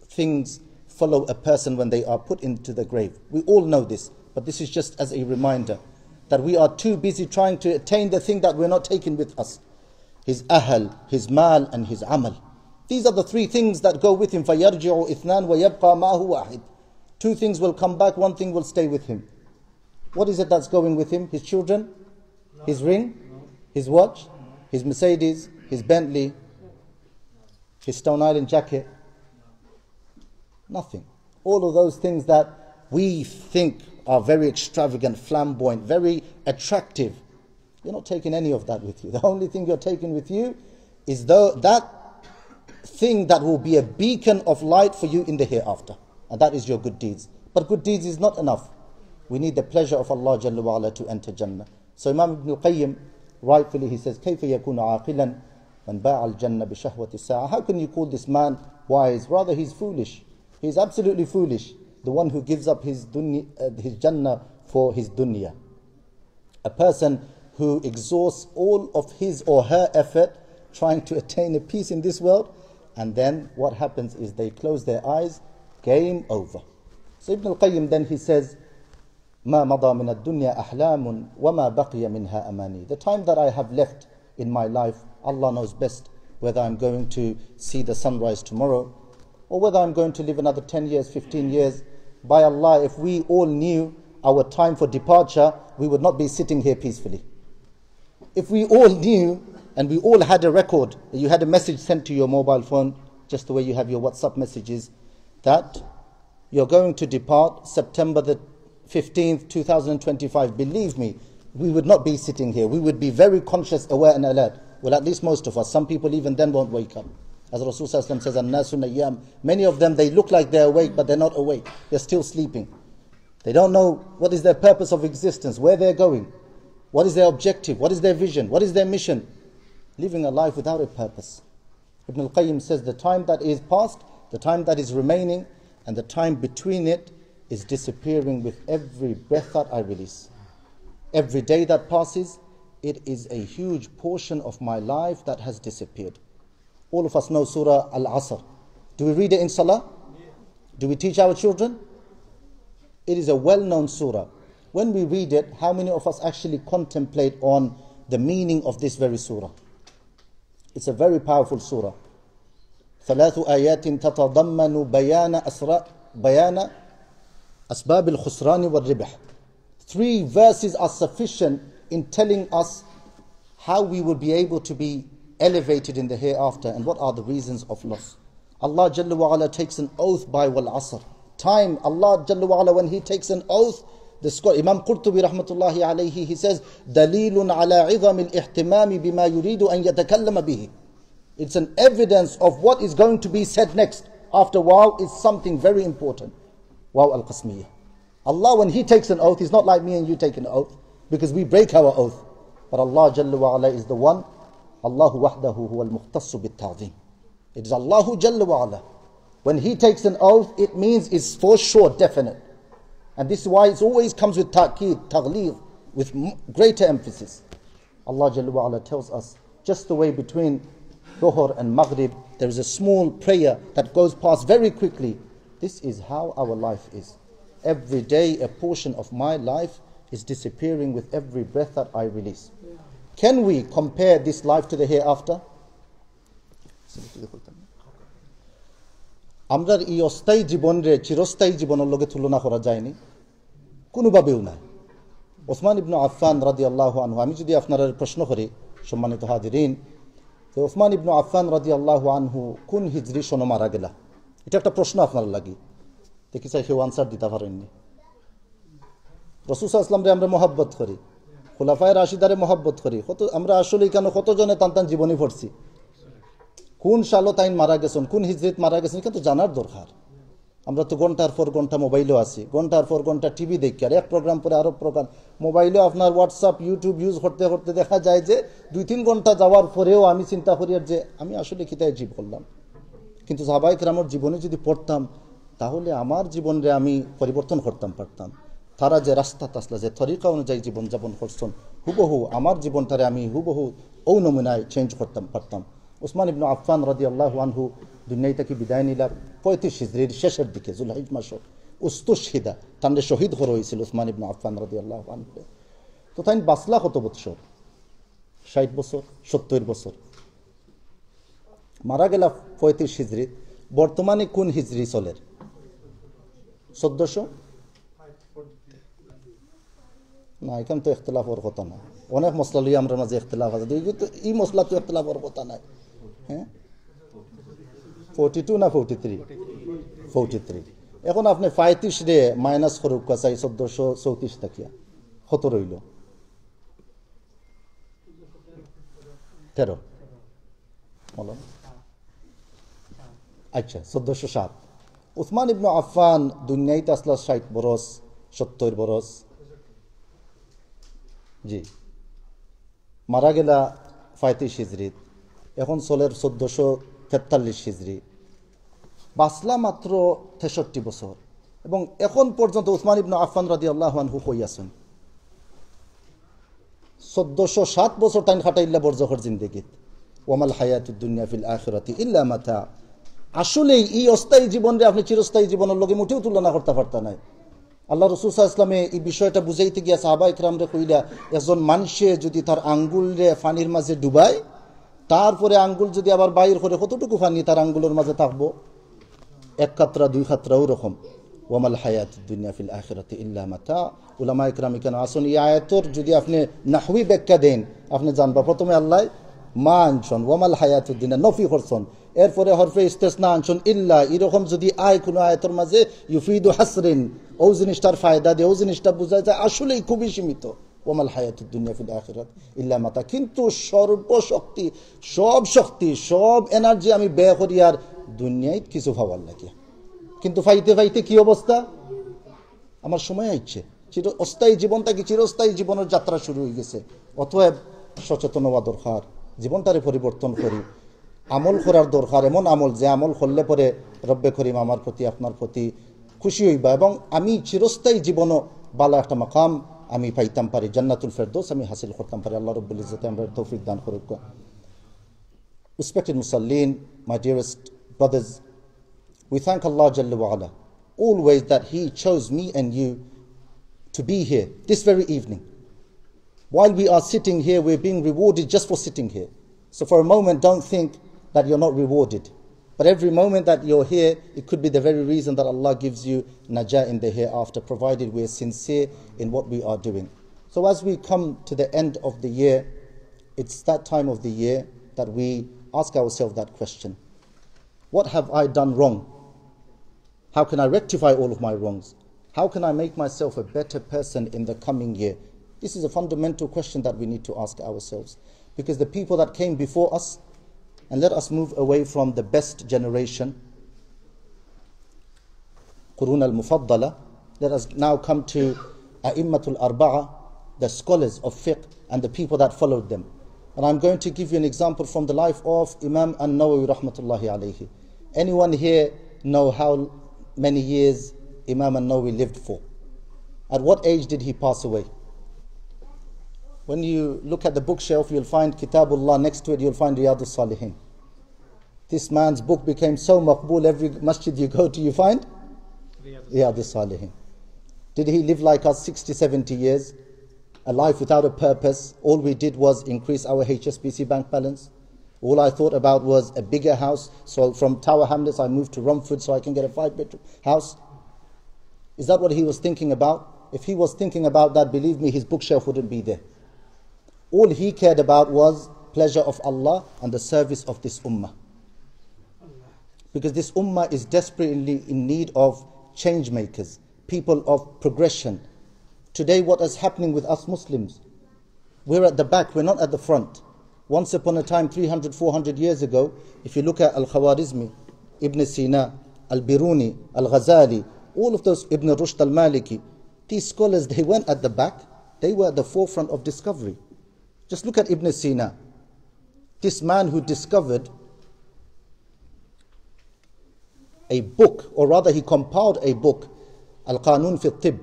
things follow a person when they are put into the grave. We all know this, but this is just as a reminder that we are too busy trying to attain the thing that we're not taking with us. His ahl, his mal, and his amal. These are the three things that go with him. فيرجع اثنان ويبقى معه واحد. Two things will come back, one thing will stay with him. What is it that's going with him? His children, his ring, his watch, his Mercedes, his Bentley, his Stone Island jacket. Nothing. All of those things that we think are very extravagant, flamboyant, very attractive, you're not taking any of that with you. The only thing you're taking with you is tho- that thing that will be a beacon of light for you in the hereafter. And that is your good deeds. But good deeds is not enough. We need the pleasure of Allah Jalla wa Ala to enter Jannah. So Imam Ibn al-Qayyim, rightfully, he says, كيف يكون عاقلا من باع الجنة بشهوة ساعة. How can you call this man wise? Rather, he's foolish. He's absolutely foolish. The one who gives up his, dunya, uh, his Jannah for his dunya. A person who exhausts all of his or her effort trying to attain a peace in this world, and then what happens is they close their eyes, game over. So Ibn al-Qayyim then, he says, ما مضى من الدنيا أحلام وما بقي منها أماني. The time that I have left in my life, Allah knows best whether I'm going to see the sunrise tomorrow or whether I'm going to live another ten years, fifteen years. By Allah, if we all knew our time for departure, we would not be sitting here peacefully. If we all knew and we all had a record, you had a message sent to your mobile phone, just the way you have your WhatsApp messages, that you're going to depart September the fifteenth, two thousand twenty-five, believe me, we would not be sitting here. We would be very conscious, aware, and alert. Well, at least most of us. Some people even then won't wake up. As Rasul Sallallahu Alaihi Wasallam says, "An-nasu niyam." Many of them, they look like they're awake, but they're not awake. They're still sleeping. They don't know what is their purpose of existence, where they're going, what is their objective, what is their vision, what is their mission. Living a life without a purpose. Ibn al-Qayyim says, "The time that is past, the time that is remaining, and the time between it is disappearing with every breath that I release." Every day that passes, it is a huge portion of my life that has disappeared. All of us know Surah Al-Asr. Do we read it in Salah? Do we teach our children? It is a well-known surah. When we read it, how many of us actually contemplate on the meaning of this very surah? It's a very powerful surah. ثلاث آيات تتضمن بيان أسرا-، بيان أسباب الخسران والربح. Three verses are sufficient in telling us how we will be able to be elevated in the hereafter and what are the reasons of loss. Allah Jalla wa Ala takes an oath by wal asr. Time, Allah Jalla wa Ala, when He takes an oath, the scholar, Imam Qurtubi rahmatullahi alayhi, he says, "دليل على عظم الاهتمام بما يريد أن يتكلم به." It's an evidence of what is going to be said next. After waw is something very important. Waw al-qasmiyah. Allah, when He takes an oath, He's not like me and you take an oath, because we break our oath. But Allah Jalla wa Ala is the one. الله وحده هو المختص بالتعظيم. It is Allahu Jalla wa Ala. When He takes an oath, it means it's for sure, definite. And this is why it always comes with ta'kid, taghlid, with m-, greater emphasis. Allah Jalla wa Ala tells us, just the way between Dhuhr and Maghrib, there is a small prayer that goes past very quickly. This is how our life is. Every day, a portion of my life is disappearing with every breath that I release. Can we compare this life to the hereafter? আমরার ই অস্থায়ী জীবনরে চিরস্থায়ী জীবনর লগে তুলনা করা যায়নি, কোনোভাবেও না। ওসমান ইবনু আফফান রাদিয়াল্লাহু আনহু, আমি যদি আপনারারে প্রশ্ন করি, সম্মানিত হাজিরিন, যে ওসমান ইবনু আফফান রাদিয়াল্লাহু আনহু কোন হিজরি সনো মারা গেলা, এটা একটা প্রশ্ন আপনারার লাগি। দেখি চাই কেউ answer দিতা পারইননি। রাসূল সাল্লাল্লাহু আলাইহি ওয়াসাল্লামরে আমরা মহব্বত করি, খুলাফায়ে রাশিদারে মহব্বত করি, কত, আমরা আসলে ইখানো কতজনে তান তান জীবনী পড়ছি, কোন সালো তাইন মারা গেছইন, কোন হিজরিত মারা গেছইন, ইখান তো জানার দরকার। আমরা তো ঘন্টার পর ঘন্টা মোবাইলো আছি, ঘন্টার পর ঘন্টা টিভি দেখি, আর এক program পরে আরো program। মোবাইলো আপনার WhatsApp, YouTube use করতে করতে দেখা যায় যে দুই তিন ঘন্টা যাওয়ার পরেও আমি চিন্তা করি আর যে আমি আসলে কিতায় জীব করলাম। কিন্তু সাহাবায়ে কেরামর জীবনী যদি পড়তাম, তাহলে আমার জীবনরে আমি পরিবর্তন করতাম পারতাম। তারা যে রাস্তাত আছলা, যে তরিকা অনুযায়ী জীবনযাপন করছইন, হুবহু আমার জীবনটারে আমি হুবহু অউ নমুনায় change করতাম পারতাম। উসমান ইবনু আফফান রাদিয়াল্লাহু আনহু দুনিয়া থাকি বিদায় নিলা পঁয়ত্রিশ হিজরির শেষর দিকে, জুলহজ মাসর, উস্তুশহিদা, তানরে শহীদ করা অইছিল উসমান ইবনু আফফান রাদিয়াল্লাহু আনহুরে। তো তাইন বাঁচলা কত বৎসর? ষাইট বছর, সত্তইর বছর। মারা গেলা পঁয়ত্রিশ হিজরিত। বর্তমানে কোন হিজরি চলের? চোদ্দশো? না, ইখান তো ইখতিলাফর কথা নায়। অনেক মসলা লইয়া আমরার মাঝে ইখতিলাফ আছে। তো ই তো, ই মসলা তো ইখতিলাফর কথা নায়। হ্যাঁ? Forty two না forty three? Forty three। এখন আপনে পঁয়ত্রিশরে minus করউক্কা চাই চোদ্দশো চৌত্রিশ থাকিয়া। কত রইলো? তেরো। বলো। আচ্ছা, চোদ্দশো সাত। উসমান ইবনু আফফান দুনিয়াত আছলা ষাইট বরস, সত্তইর বরস। জি। মারা গেলা পঁয়ত্রিশ হিজরিত। এখন চলের চোদ্দশো তেতাল্লিশ হিজরি। বাঁচলা মাত্র তেষট্টি বছর। এবং এখন পর্যন্ত উসমান ইবনু আফফান রাদিয়াল্লাহু আনহু কই আছইন? চোদ্দশো সাত বছর তাইন কাটাইলা বরজখর জিন্দেগিত। "ওয়ামাল হায়াতুদ দুনিয়া ফিল আখিরাতি ইল্লা মাতা।" আসলেই ই অস্থায়ী জীবনরে আপনে চিরস্থায়ী জীবনর লগে মুটেও তুলনা করতা পারতা নায়। আল্লার রাসূল সাল্লাল্লাহু আলাইহি ওয়াসাল্লামে ই বিষয়টা বুঝাইতে গিয়া সাহাবায়ে কেরামরে কইলা, একজন মানষে যদি তার আঙ্গুলরে পানির মাঝে ডুবায়, তারপরে আঙ্গুল যদি আবার বাইর করে, কতটুকু পানি তার আঙ্গুলর মাঝে থাকবো? এক কাতরা, দুই কাতরা, ওরকম। ওয়ামাল হায়াতুদ দুনিয়া ফিল আখিরাতি ইল্লা মাতা। উলামা ইকরাম ইখানো আছইন, এই আয়াতর যদি আপনে নাহবি ব্যাখ্যা দেইন, আপনে জানবা প্রথমে আল্লায় মা আনছইন, ওয়ামাল হায়াতুদ দুনিয়া নফি করছইন, এরপরে হরফে ইস্তেসনা আনছইন ইল্লা, এরকম যদি আয় কোনো আয়াতর মাঝে, ইউফিদু হাসরিন, ও জিনিসটার ফায়দা দেয়, ও জিনিসটা বুঝায় যে আসলেই খুবই সীমিত। ওয়ামাল হায়াতুদ দুনিয়া ফিল আখিরাত ইল্লা মাতা। কিন্তু সর্বশক্তি, সব শক্তি, সব এনার্জি আমি ব্যয় করি আর দুনিয়াত কিছু পাওয়ার লাগি। কিন্তু পাইতে পাইতে কি অবস্থা? আমার সময় আইছে। চির-, অস্থায়ী জীবন থাকি চিরস্থায়ী জীবনের যাত্রা শুরু হয়ে গেছে। অতএব সচেতন হওয়া দরকার, জীবনটারে পরিবর্তন করি, আমল করার দরকার, এমন আমল যে আমল করলে পরে রব্বে করিম আমার প্রতি, আপনার প্রতি খুশি হইবা এবং আমি চিরস্থায়ী জীবনও ভালো একটা মাকাম আমি পাইতাম পারি, জান্নাতুল ফেরদৌস আমি হাসিল করতাম পারি। আল্লাহ রব্বুল ইজ্জতে আমরা তৌফিক দান করুক। Respected Musallin, my dearest brothers, we thank Allah Jalla wa Ala always that He chose me and you to be here this very evening. While we are sitting here, we're being rewarded just for sitting here. So for a moment, don't think that you're not rewarded. But every moment that you're here, it could be the very reason that Allah gives you najah in the hereafter, provided we're sincere in what we are doing. So as we come to the end of the year, it's that time of the year that we ask ourselves that question. What have I done wrong? How can I rectify all of my wrongs? How can I make myself a better person in the coming year? This is a fundamental question that we need to ask ourselves. Because the people that came before us, and let us move away from the best generation, Qurun al-Mufaddala, let us now come to A'immatul Arba'a, the scholars of fiqh, and the people that followed them. And I'm going to give you an example from the life of Imam An-Nawawi rahmatullahi alayhi. Anyone here know how many years Imam An-Nawawi lived for? At what age did he pass away? When you look at the bookshelf, you'll find Kitabullah, next to it you'll find Riyadus Salihin. This man's book became so maqbool, every masjid you go to, you find Riyadus Salihin. Did he live like us, sixty, seventy years? A life without a purpose. All we did was increase our H S B C bank balance. All I thought about was a bigger house. So from Tower Hamlets, I moved to Romford so I can get a five bedroom house. Is that what he was thinking about? If he was thinking about that, believe me, his bookshelf wouldn't be there. All he cared about was pleasure of Allah and the service of this ummah. Because this ummah is desperately in need of change makers, people of progression. Today, what is happening with us Muslims? We're at the back, we're not at the front. Once upon a time, three hundred, four hundred years ago, if you look at Al-Khwarizmi, Ibn Sina, Al-Biruni, Al-Ghazali, all of those, Ibn Rushd Al-Maliki, these scholars, they weren't at the back, they were at the forefront of discovery. Just look at Ibn Sina, this man who discovered a book, or rather he compiled a book, Al-Qanun fi Tibb,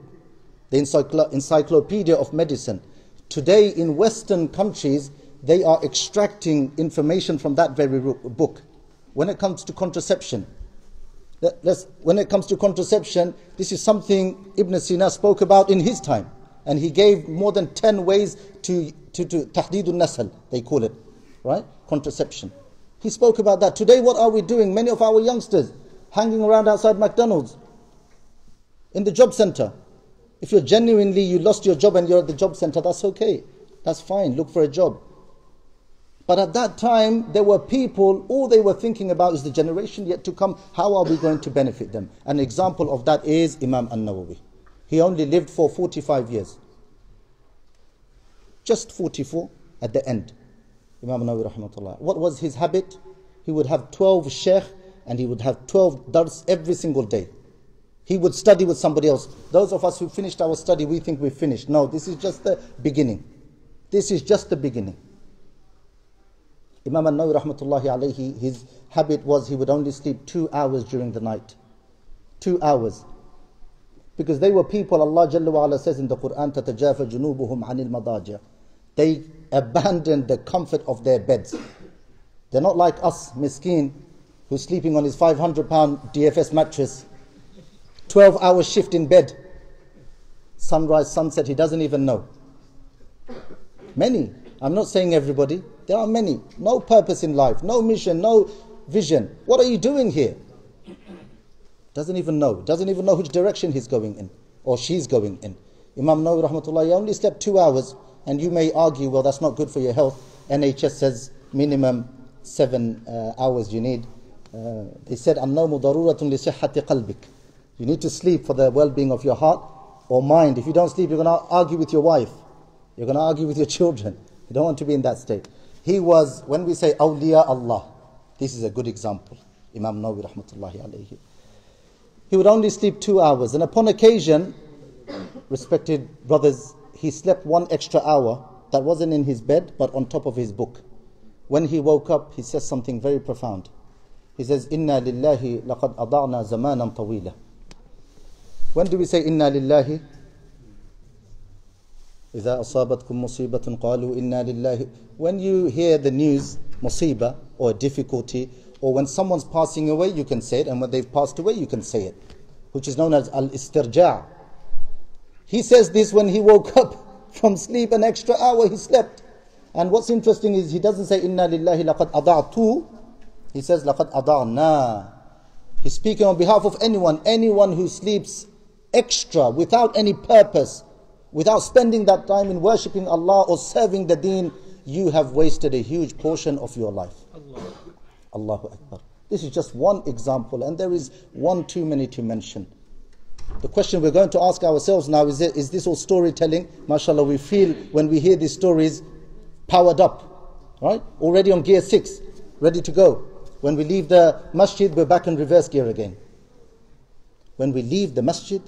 the encyclo-, encyclopedia of medicine. Today in Western countries, they are extracting information from that very ru-, book. When it comes to contraception, let- let's- when it comes to contraception, this is something Ibn Sina spoke about in his time, and he gave more than ten ways to, to, to tahdidun nasl, they call it, right? Contraception. He spoke about that. Today, what are we doing? Many of our youngsters hanging around outside McDonald's, in the job center. If you're genuinely, you lost your job and you're at the job center, that's okay. That's fine. Look for a job. But at that time, there were people, all they were thinking about is the generation yet to come. How are we going to benefit them? An example of that is Imam An-Nawawi. He only lived for forty-five years. Just forty-four at the end. Imam Nawawi rahmatullah. What was his habit? He would have twelve sheikh and he would have twelve dars every single day. He would study with somebody else. Those of us who finished our study, we think we've finished. No, this is just the beginning. This is just the beginning. Imam An-Nawawi rahmatullahi alayhi, his habit was he would only sleep two hours during the night. Two hours. Because they were people, Allah Jalla wa Ala says in the Quran, تتجافى جنوبهم عن المضاجع. They abandoned the comfort of their beds. They're not like us, miskin, who's sleeping on his five hundred pound D F S mattress. Twelve hour shift in bed. Sunrise, sunset, he doesn't even know. Many. I'm not saying everybody. There are many. No purpose in life, no mission, no vision. What are you doing here? Doesn't even know, doesn't even know which direction he's going in or she's going in. Imam Nawawi rahmatullah, he only slept two hours, and you may argue, well, that's not good for your health. N H S says minimum seven uh, hours you need. Uh, they said, النوم ضرورة لصحة قلبك. You need to sleep for the well-being of your heart or mind. If you don't sleep, you're going to argue with your wife. You're going to argue with your children. You don't want to be in that state. He was, when we say awliya Allah, this is a good example. Imam Nawawi rahmatullahi alayhi. He would only sleep two hours, and upon occasion, respected brothers, he slept one extra hour that wasn't in his bed but on top of his book. When he woke up, he says something very profound. He says, إنا لله لقد أضعنا زمانا طويلا. When do we say إنا لله? إذا أصابتكم مصيبة قالوا إنا لله. When you hear the news, مصيبة, or difficulty, or when someone's passing away, you can say it, and when they've passed away, you can say it, which is known as الاسترجاع. He says this when he woke up from sleep, an extra hour he slept. And what's interesting is he doesn't say إنا لله لقد أضعت. He says لقد أضعنا. He's speaking on behalf of anyone, anyone who sleeps extra, without any purpose, without spending that time in worshipping Allah or serving the deen, you have wasted a huge portion of your life. Allahu Akbar. This is just one example, and there is one too many to mention. The question we're going to ask ourselves now is, is this all storytelling? MashaAllah, we feel when we hear these stories powered up, right? Already on gear six, ready to go. When we leave the masjid, we're back in reverse gear again. When we leave the masjid,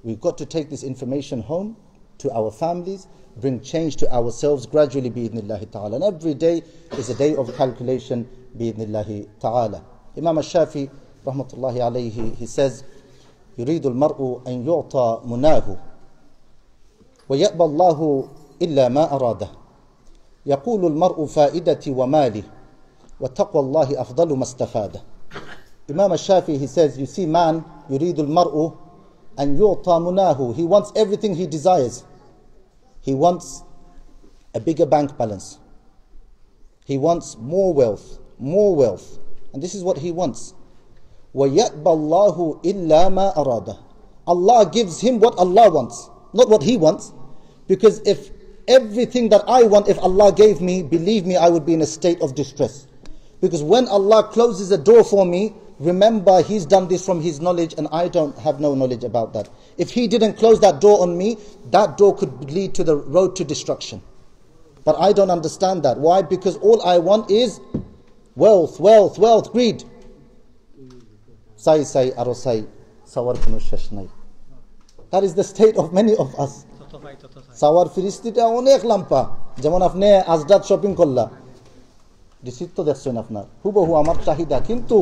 we've got to take this information home to our families, bring change to ourselves gradually, بإذن الله تعالى. And every day is a day of calculation, بإذن الله تعالى. Imam Ash-Shafi, rahmatullahi alayhi, he says, يريد المرء أن يعطى مناه ويأبى الله إلا ما أراده. يقول المرء فائدتي ومالي وتقوى الله أفضل ما استفاد. Imam Ash-Shafi, he says, you see man, يريد المرء أن يعطى مناه. He wants everything he desires. He wants a bigger bank balance. He wants more wealth, more wealth. And this is what he wants. ويأبى الله إلا ما أراده. Allah gives him what Allah wants, not what he wants. Because if everything that I want, if Allah gave me, believe me, I would be in a state of distress. Because when Allah closes a door for me, remember, he's done this from his knowledge and I don't have no knowledge about that. If he didn't close that door on me, that door could lead to the road to destruction. But I don't understand that. Why? Because all I want is wealth, wealth, wealth, greed. চাই চাই আরো চাই, চাওয়ার কোনো শেষ নাই। That is the state of many of us. চাওয়ার ফিরিস্তিটা অনেক লাম্বা। যেমন আপনে আজরাত শপিং করলা, রিসিট তো দেখছইন আপনার, হুবহু আমার চাহিদা, কিন্তু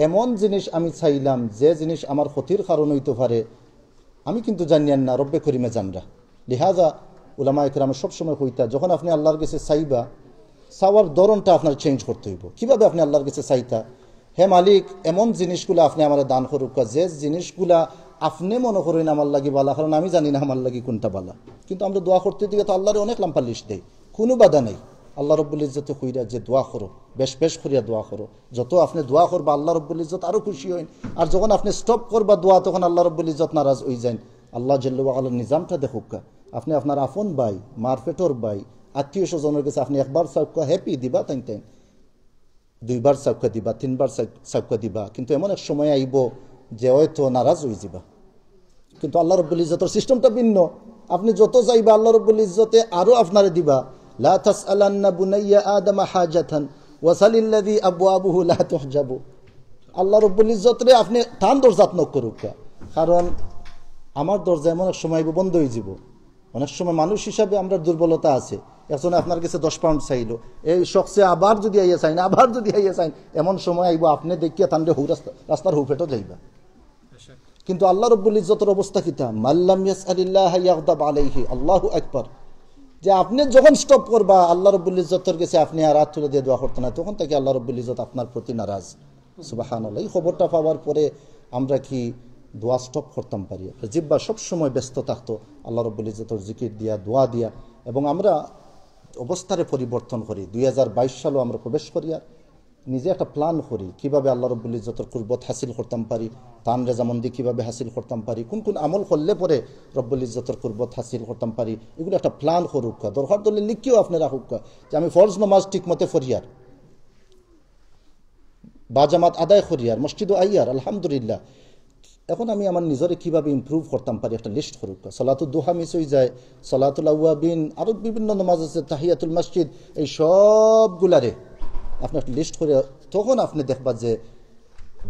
এমন জিনিস আমি চাইলাম যে জিনিস আমার ক্ষতির কারণ অইতো পারে, আমি কিন্তু জানিয়ার না, রব্বে করিমে জানরা। লিহাজা উলামায়ে কেরামে সবসময় কইতা, যখন আপনে আল্লার গেছে চাইবা, চাওয়ার ধরনটা আপনার চেঞ্জ করতে অইবো। কিভাবে আপনে আল্লার গেছে চাইতা? হে মালিক, এমন জিনিসগুলা আপনে আমারে দান করউক্কা, যে জিনিসগুলা আপনে মনো করইন আমার লাগি বালা, কারণ আমি জানি না আমার লাগি কুনটা বালা। কিন্তু আমরা দোয়া করতে গিয়া তো আল্লারে অনেক লাম্বা লিস্ট দেই, কুনু বাধা নাই। আল্লা রব্বুল ইজ্জতে কইরা যে দোয়া করো, বেশ বেশ করিয়া দোয়া করো, যত আপনে দোয়া করবা আল্লা রব্বুল ইজ্জত আরো খুশি অইন। আর যখন আপনে স্টপ করবা দোয়া, তখন আল্লা রব্বুল ইজ্জত নারাজ অইযাইন। আল্লা জাল্লা ওয়া আলার নিজামটা দেখউক্কা। আপনে আপনার আপন ভাই, মার পেটর ভাই, আত্মীয় স্বজনর গেছে আপনে একবার চাউক্কা, হ্যাপি দিবা তাইন তাইন, দুইবার চাউক্কা দিবা, তিনবার চাউ-, চাউক্কা দিবা, কিন্তু এমন এক সময় আইবো যে হয়তো নারাজ অইযিবা। কিন্তু আল্লা রব্বুল ইজ্জতর সিস্টেমটা ভিন্ন। আপনে যত চাইবা আল্লা রব্বুল ইজ্জতে আরো আপনারে দিবা। لا تسألن بني آدم حاجة وسل الذي أبوابه لا تحجب। আল্লা রব্বুল ইজ্জতরে আপনে তান দরজাত নক করউক্কা, কারণ আমার দরজা এমন এক সময় আইবো বন্ধ অইযিবো। অনেক সময় মানুষ হিসাবে আমরার দুর্বলতা আছে। একজনে আপনার গেছে দশ পাউন্ড চাইলো, এই শখসে আবার যুদি আইয়া চাইন, আবার যুদি আইয়া চাইন, এমন সময় আইবো আপনে দেখিয়া তানরে হউ রাস্তা, রাস্তার হউ পেটো যাইবা। কিন্তু আল্লা রব্বুল ইজ্জতর অবস্থা কিতা? من لم يسأل الله يغضب عليه। আল্লাহু আকবার। যে আপনে যখন স্টপ করবা, আল্লা রব্বুল ইজ্জতর গেছে আপনে আর আত তুলে দিয়া দোয়া করতা না, তখন থাকি আল্লা রব্বুল ইজ্জত আপনার প্রতি নারাজ। সুবহানাল্লাহ। এই খবরটা পাওয়ার পরে আমরা কি দোয়া স্টপ করতাম পারি? জিব্বা সবসময় ব্যস্ত থাকতো আল্লা রব্বুল ইজ্জতর জিকির দিয়া, দোয়া দিয়া। এবং আমরা অবস্থারে পরিবর্তন করি। দুই হাজার বাইশ সালো আমরা প্রবেশ করিয়ার, নিজে একটা প্ল্যান করি, কিভাবে আল্লাহ রব্বুল ইজ্জতর কুরবত হাসিল করতাম পারি, তান রেজামন্দি কিভাবে হাসিল করতাম পারি, কোন কোন আমল করলে পরে রব্বুল ইজ্জতর কুরবত হাসিল করতাম পারি, এগুলো একটা প্ল্যান করুক্কা। দরকার দলে লিখিও আপনে রাখুক্কা যে আমি ফরজ নামাজ ঠিক মতে পড়িয়ার, বা জামাত আদায় করিয়ার, মসজিদও আইয়ার, আলহামদুলিল্লাহ। এখন আমি আমার নিজরে কিভাবে ইমপ্রুভ করতাম পারি, একটা লিস্ট করুক্কা। সলাতুল দুহা মিস হয়ে যায়, সলাতুল আউয়াবিন, আরো বিভিন্ন নামাজ আছে, তাহিয়াতুল মসজিদ, এই সবগুলারে আপনে একটা লিস্ট করে, তখন আপনে দেখবা যে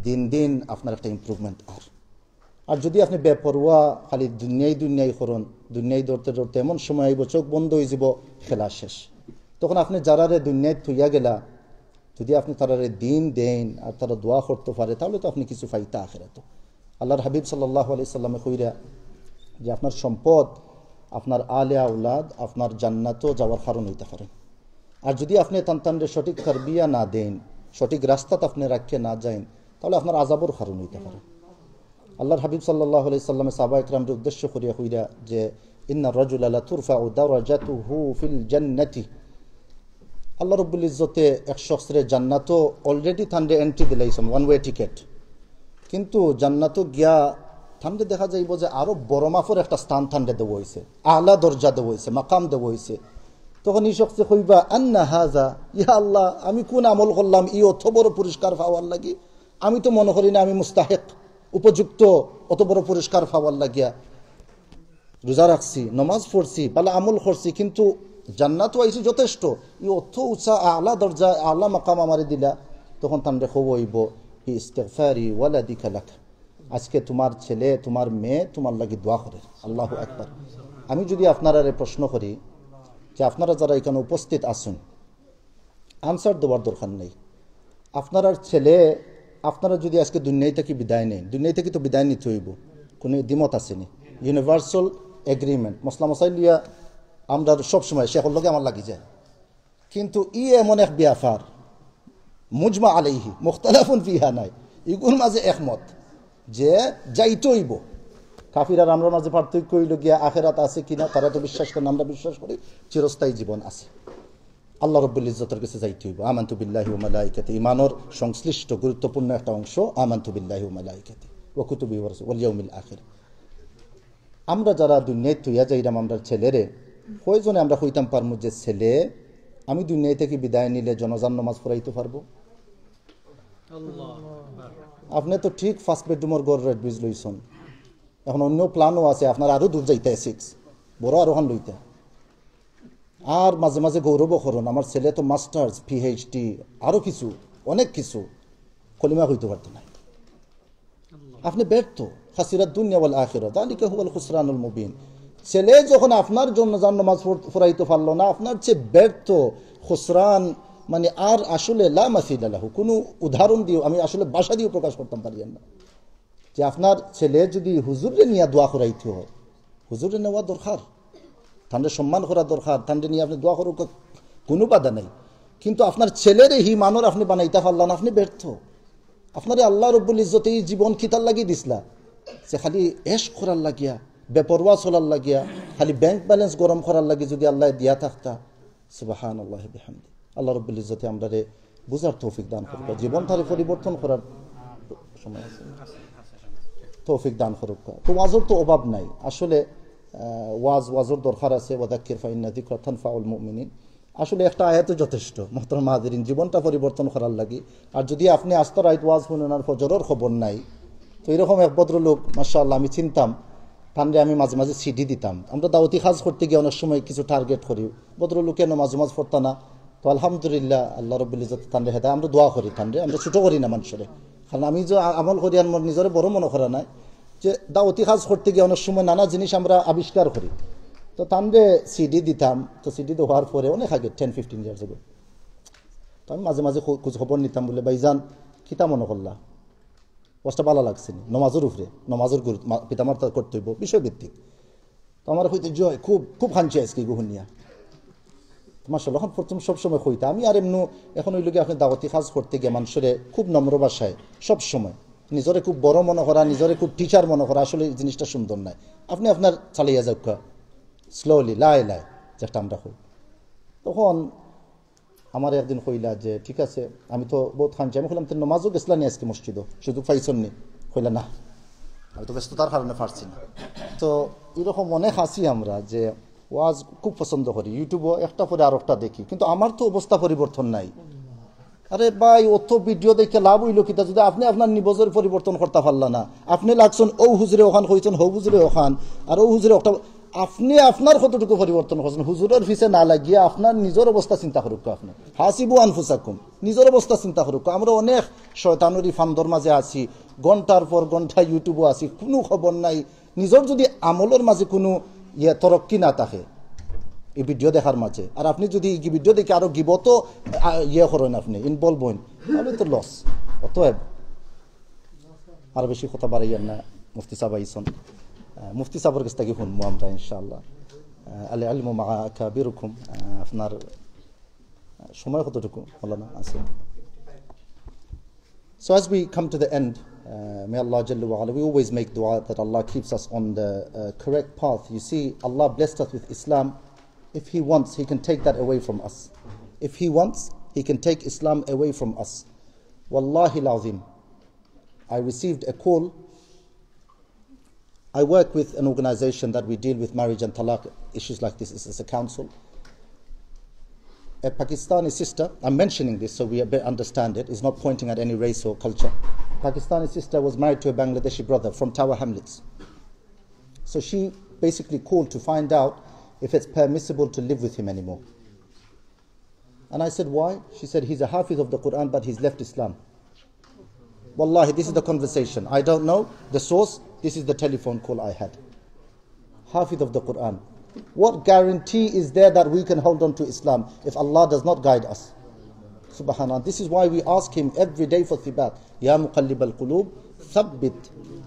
দিন দিন আপনার একটা ইমপ্রুভমেন্ট। আর আর যদি আপনে বেপরোয়া খালি দুনিয়াই দুনিয়াই করইন, দুনিয়াই ধরতে ধরতে এমন সময় আইবো, চোখ বন্ধ হয়ে যাব, খেলা শেষ। তখন আপনে যারারে দুনিয়ায় থইয়া গেলা, যদি আপনে তারারে দিন দেইন আর তারা দোয়া করতে পারে, তাহলে তো আপনে কিছু পাইতা আখেরাতো। আল্লাহর হাবিব সাল্লাল্লাহু আলাইহি সাল্লামে কইরা যে আপনার সম্পদ, আপনার আলে আওলাদ আপনার জান্নাতো যাওয়ার কারণ হইতে পারে। আর যদি আপনে তান তানরে সঠিক তরবিয়া না দেইন, সঠিক রাস্তাত আপনে রাখিয়া না যাইন, তাহলে আপনার আজাবর কারণ হইতে পারে। আল্লাহর হাবিব সাল্লাল্লাহু আলাইহি সাল্লামে সাহাবা একরামরে উদ্দেশ্য করিয়া কইরা যে, "ইন্না রাজুলা লা তুরফাউ দারাজাতুহু ফিল জান্নাতি।" আল্লাহ রব্বুল ইজ্জতে এক শখসরে জান্নাতো already তানরে এন্ট্রি দিলাইছেন, ওয়ান ওয়ে টিকেট। কিন্তু জান্নাতো গিয়া তানরে দেখা যাইব যে আরো বড় মাপর একটা স্থান তানরে দেওয়া হইছে, আলা দরজা দেওয়া হইছে, মাকাম দেওয়া হইছে। তখন এই শখসে কইবা, "আন্না হাজা, ইয়া আল্লাহ, আমি কোন আমল করলাম এই অত বড় পুরস্কার পাওয়ার লাগি? আমি তো মনে করি না আমি মুস্তাহিক, উপযুক্ত অত বড় পুরস্কার পাওয়ার লাগিয়া।" রোজা রাখছি, নমাজ পড়ছি, ভালা আমল করছি, কিন্তু জান্নাতো আইছি যথেষ্ট, এই অত উঁচা আলা দরজা, আলা মাকাম আমারে দিলা। তখন তানরে কওয়া হইব, "বি ইস্তিগফারি ওয়ালাদিকা লাক, আজকে তোমার ছেলে, তোমার মেয়ে তোমার লাগি দোয়া করে।" আল্লাহু আকবার। আমি যদি আপনারারে প্রশ্ন করি যে আপনারা যারা এখানে উপস্থিত আছেন, আনসার দেওয়ার দরকার নেই। আপনারার ছেলে, আপনারা যদি আজকে দুনিয়া থাকি বিদায় নেন, দুনিয়া থাকি তো বিদায় নিতে হইব, কোনো দ্বিমত আছে নি। ইউনিভার্সাল এগ্রিমেন্ট, মসলা মসাইল লইয়া আমরা সব সময় শেখর লগে আমার লাগি যায়, কিন্তু ই এমন এক ব্যাপার, মুজমা আলাইহি মুখতালাফুন ফিহা নাই, ইগুর মাঝে একমত যে যাইতে হইব। কাফির আর আমরার মাঝে পার্থক্য হইল গিয়া আখেরাত আছে কিনা, তারা তো বিশ্বাস করে না, আমরা বিশ্বাস করি চিরস্থায়ী জীবন আছে। আল্লাহ রব্বুল ইজ্জতর কাছে যাইতে হইব। আমানতু বিল্লাহি ওয়া মালাইকাতি, ইমানর সংশ্লিষ্ট গুরুত্বপূর্ণ একটা অংশ, আমানতু বিল্লাহি ওয়া মালাইকাতি ওয়া কুতুবি ওয়া রাসূলি ওয়াল ইয়াউমিল আখির। আমরা যারা দুনিয়ায় থইয়া যাইরাম আমরার ছেলেরে, কয়জনে আমরা কইতাম পারমু যে ছেলে আমি দুনিয়ায় থাকি বিদায় নিলে জনাজার নমাজ পড়াইতে পারবো? আপনে তো ঠিক ফার্স্ট বেডরুমর ঘর রেট বিজ লইছন, এখন অন্য প্ল্যানও আছে, আপনার আরো দূর যাইতে সিক্স, বড় আরো খান লইতে। আর মাঝে মাঝে গৌরবও করুন, আমার ছেলে তো মাস্টার্স, পিএইচডি, আরো কিছু, অনেক কিছু, কলিমা কইতে পারতো না। আপনি ব্যর্থ। খাসিরাত দুনিয়া ওয়াল আখিরা, যালিকা হুয়াল খুসরানুল মুবিন। ছেলে যখন আপনার জনাজার নমাজ পড়-, পড়াইতে পারলো না, আপনার চেয়ে ব্যর্থ খুসরান, মানে, আর আসলে লা মাসিলা লাহু, কোনো উদাহরণ দিয়েও, আমি আসলে ভাষা দিয়েও প্রকাশ করতাম পারি না। যে আপনার ছেলে যদি হুজুররে নিয়া দোয়া করাইতে হয়, হুজুররে নেওয়া দরকার, তানরে সম্মান করা দরকার, তানরে নিয়া আপনি দোয়া করুক, কোনো বাধা নাই। কিন্তু আপনার ছেলেরে হি মানর আপনি বানাইতা পারলা না, আপনি ব্যর্থ। আপনারে আল্লাহ রব্বুল ইজ্জতে এই জীবন কিতার লাগি দিছলা? যে খালি এশ করার লাগিয়া, বেপরোয়া চলার লাগিয়া, খালি ব্যাংক ব্যালেন্স গরম করার লাগি যদি আল্লাহ দিয়া থাকতা, সুবহানাল্লাহি বিহামদি। আল্লাহ রব্বুল ইজ্জতে আমরারে বুঝার তৌফিক দান করুক, জীবনটারে পরিবর্তন করার সময় আছে, তৌফিক দান করুক। তো ওয়াজর তো অভাব নাই আসলে, আহ, ওয়াজ, ওয়াজর দরকার আছে, ওয়াদাক্কির ফাইন্না যিকরা তানফাউল মুমিনিন। আসলে একটা আয়াতও যথেষ্ট, মোহতরম হাজিরিন, জীবনটা পরিবর্তন করার লাগি। আর যদি আপনি আস্ত রাইত ওয়াজ শুনেন আর ফজরর খবর নাই, তো এরকম এক ভদ্রলোক, মাশাআল্লাহ, আমি চিনতাম, তানরে আমি মাঝে মাঝে সিডি দিতাম। আমরা দাওয়াতি কাজ করতে গিয়া অনেক সময় কিছু টার্গেট করি, ভদ্রলোকে নমাজ উমাজ পড়তা না, তো আলহামদুলিল্লাহ, আল্লাহ রব্বুল ইজ্জত তানরে হেদায়, আমরা দোয়া করি তানরে, আমরা ছোট করি না মানুষরে, কারণ আমি যে আ-, আমল করি আর মোর নিজরে বড় মনে করা নাই, যে দাওয়াতি কাজ করতে গিয়া অনেক সময় নানা জিনিস আমরা আবিষ্কার করি। তো তানরে সিডি দিতাম, তো সিডি দেওয়ার পরে অনেক আগে, টেন ফিফটিন ইয়ার্স আগে, তো আমি মাঝে মাঝে খো-, খোঁজ খবর নিতাম, বলে, "ভাইজান, কিতা মনে করলা? ওয়াজটা ভালা লাগছে নি? নমাজর উপরে, নমাজর গুরুত্ব, মা-, পিতামাতার কর্তব্য, বিষয়ভিত্তিক।" তো আমার কইতে, "জি অয়, খুব, খুব কানছি আজকে ইগু হুনিয়া।" তো মাশাআল্লাহ, এখন প্রথম সব সময় কইতা, আমি আর এমনু, এখন অইলো গিয়া আপনি দাওয়াতি কাজ করতে গিয়া মানুষরে খুব নম্র ভাষায় সব সময়, নিজরে খুব বড় মনে করা, নিজরে খুব টিচার মনে করা, আসলে এই জিনিসটা সুন্দর নায়। আপনি আপনার চালাইয়া যাউক্কা, স্লোলি, লায় লায়, যেটা আমরা কই। তখন আমার একদিন কইলা যে, "ঠিক আছে, আমি তো বউত কানছি।" আমি কইলাম, "তে নমাজও গেছলা নি আইজকে মসজিদো, সুযোগ পাইছন নি?" কইলা, "না, আমি তো ব্যস্ততার কারণে পারছি না।" তো এরকম অনেক আছি আমরা যে ওয়াজ খুব পছন্দ করি, YouTube-ও একটা পরে আরোকটা দেখি, কিন্তু আমার তো অবস্থা পরিবর্তন নাই। আরে ভাই, অত video দেখে লাভ অইলো কিতা, যদি আপনে আপনার নিজর পরিবর্তন করতা পারলা না? আপনে লাগছন অউ হুজুরে অখান কইছন, হউ হুজুরে অখান, আর অউ হুজুরে অটা। আপনে আপনার কতটুকু পরিবর্তন করছন, হুজুরর পিছে না লাগিয়া আপনার নিজর অবস্থা চিন্তা করউক্কা আপনে। হাসিবু আনফুসাকুম, নিজর অবস্থা চিন্তা করউক্কা। আমরা অনেক শয়তানরি ফান্দর মাঝে আছি, ঘন্টার পর ঘন্টা YouTube-ও আছি, কুনু খবর নাই। নিজর যদি আমলর মাঝে কুনু ইয়ে তরক্কি না থাকে এই video দেখার মাঝে, আর আপনে যদি এই video দেখে আরো গিবতো, আ, ইয়ে করইন, আপনে involve অইন, তাইলে তো loss। অতএব আর বেশি কথা বাড়াইয়ার না, মুফতি সাব আইছন। আহ, মুফতি সাবর গেছ থাকি হুনমু আমরা ইনশাআল্লাহ। আহ, আল ইলমু মাআ আকাবিরিকুম, আহ, আপনার, আহ, সময় কতটুকু, মৌলানা, আছে? So as we come to the end, uh, may Allah Jalla wa Ala, we always make dua that Allah keeps us on the, uh, correct path. You see, Allah blessed us with Islam. If He wants, He can take that away from us. If He wants, He can take Islam away from us. Wallahi al-azim, I received a call. I work with an organization that we deal with marriage and talaq issues like this. It's, it's a council. A Pakistani sister, I'm mentioning this so we a bit understand it, is not pointing at any race or culture. Pakistani sister was married to a Bangladeshi brother from Tower Hamlets. So she basically called to find out if it's permissible to live with him anymore. And I said, "Why?" She said, "He's a Hafiz of the Quran, but he's left Islam." Wallahi, this is the conversation. I don't know the source. This is the telephone call I had. Hafiz of the Quran. What guarantee is there that we can hold on to Islam if Allah does not guide us? Subhanallah. This is why we ask Him every day for thibat. يا مقلب القلوب ثبت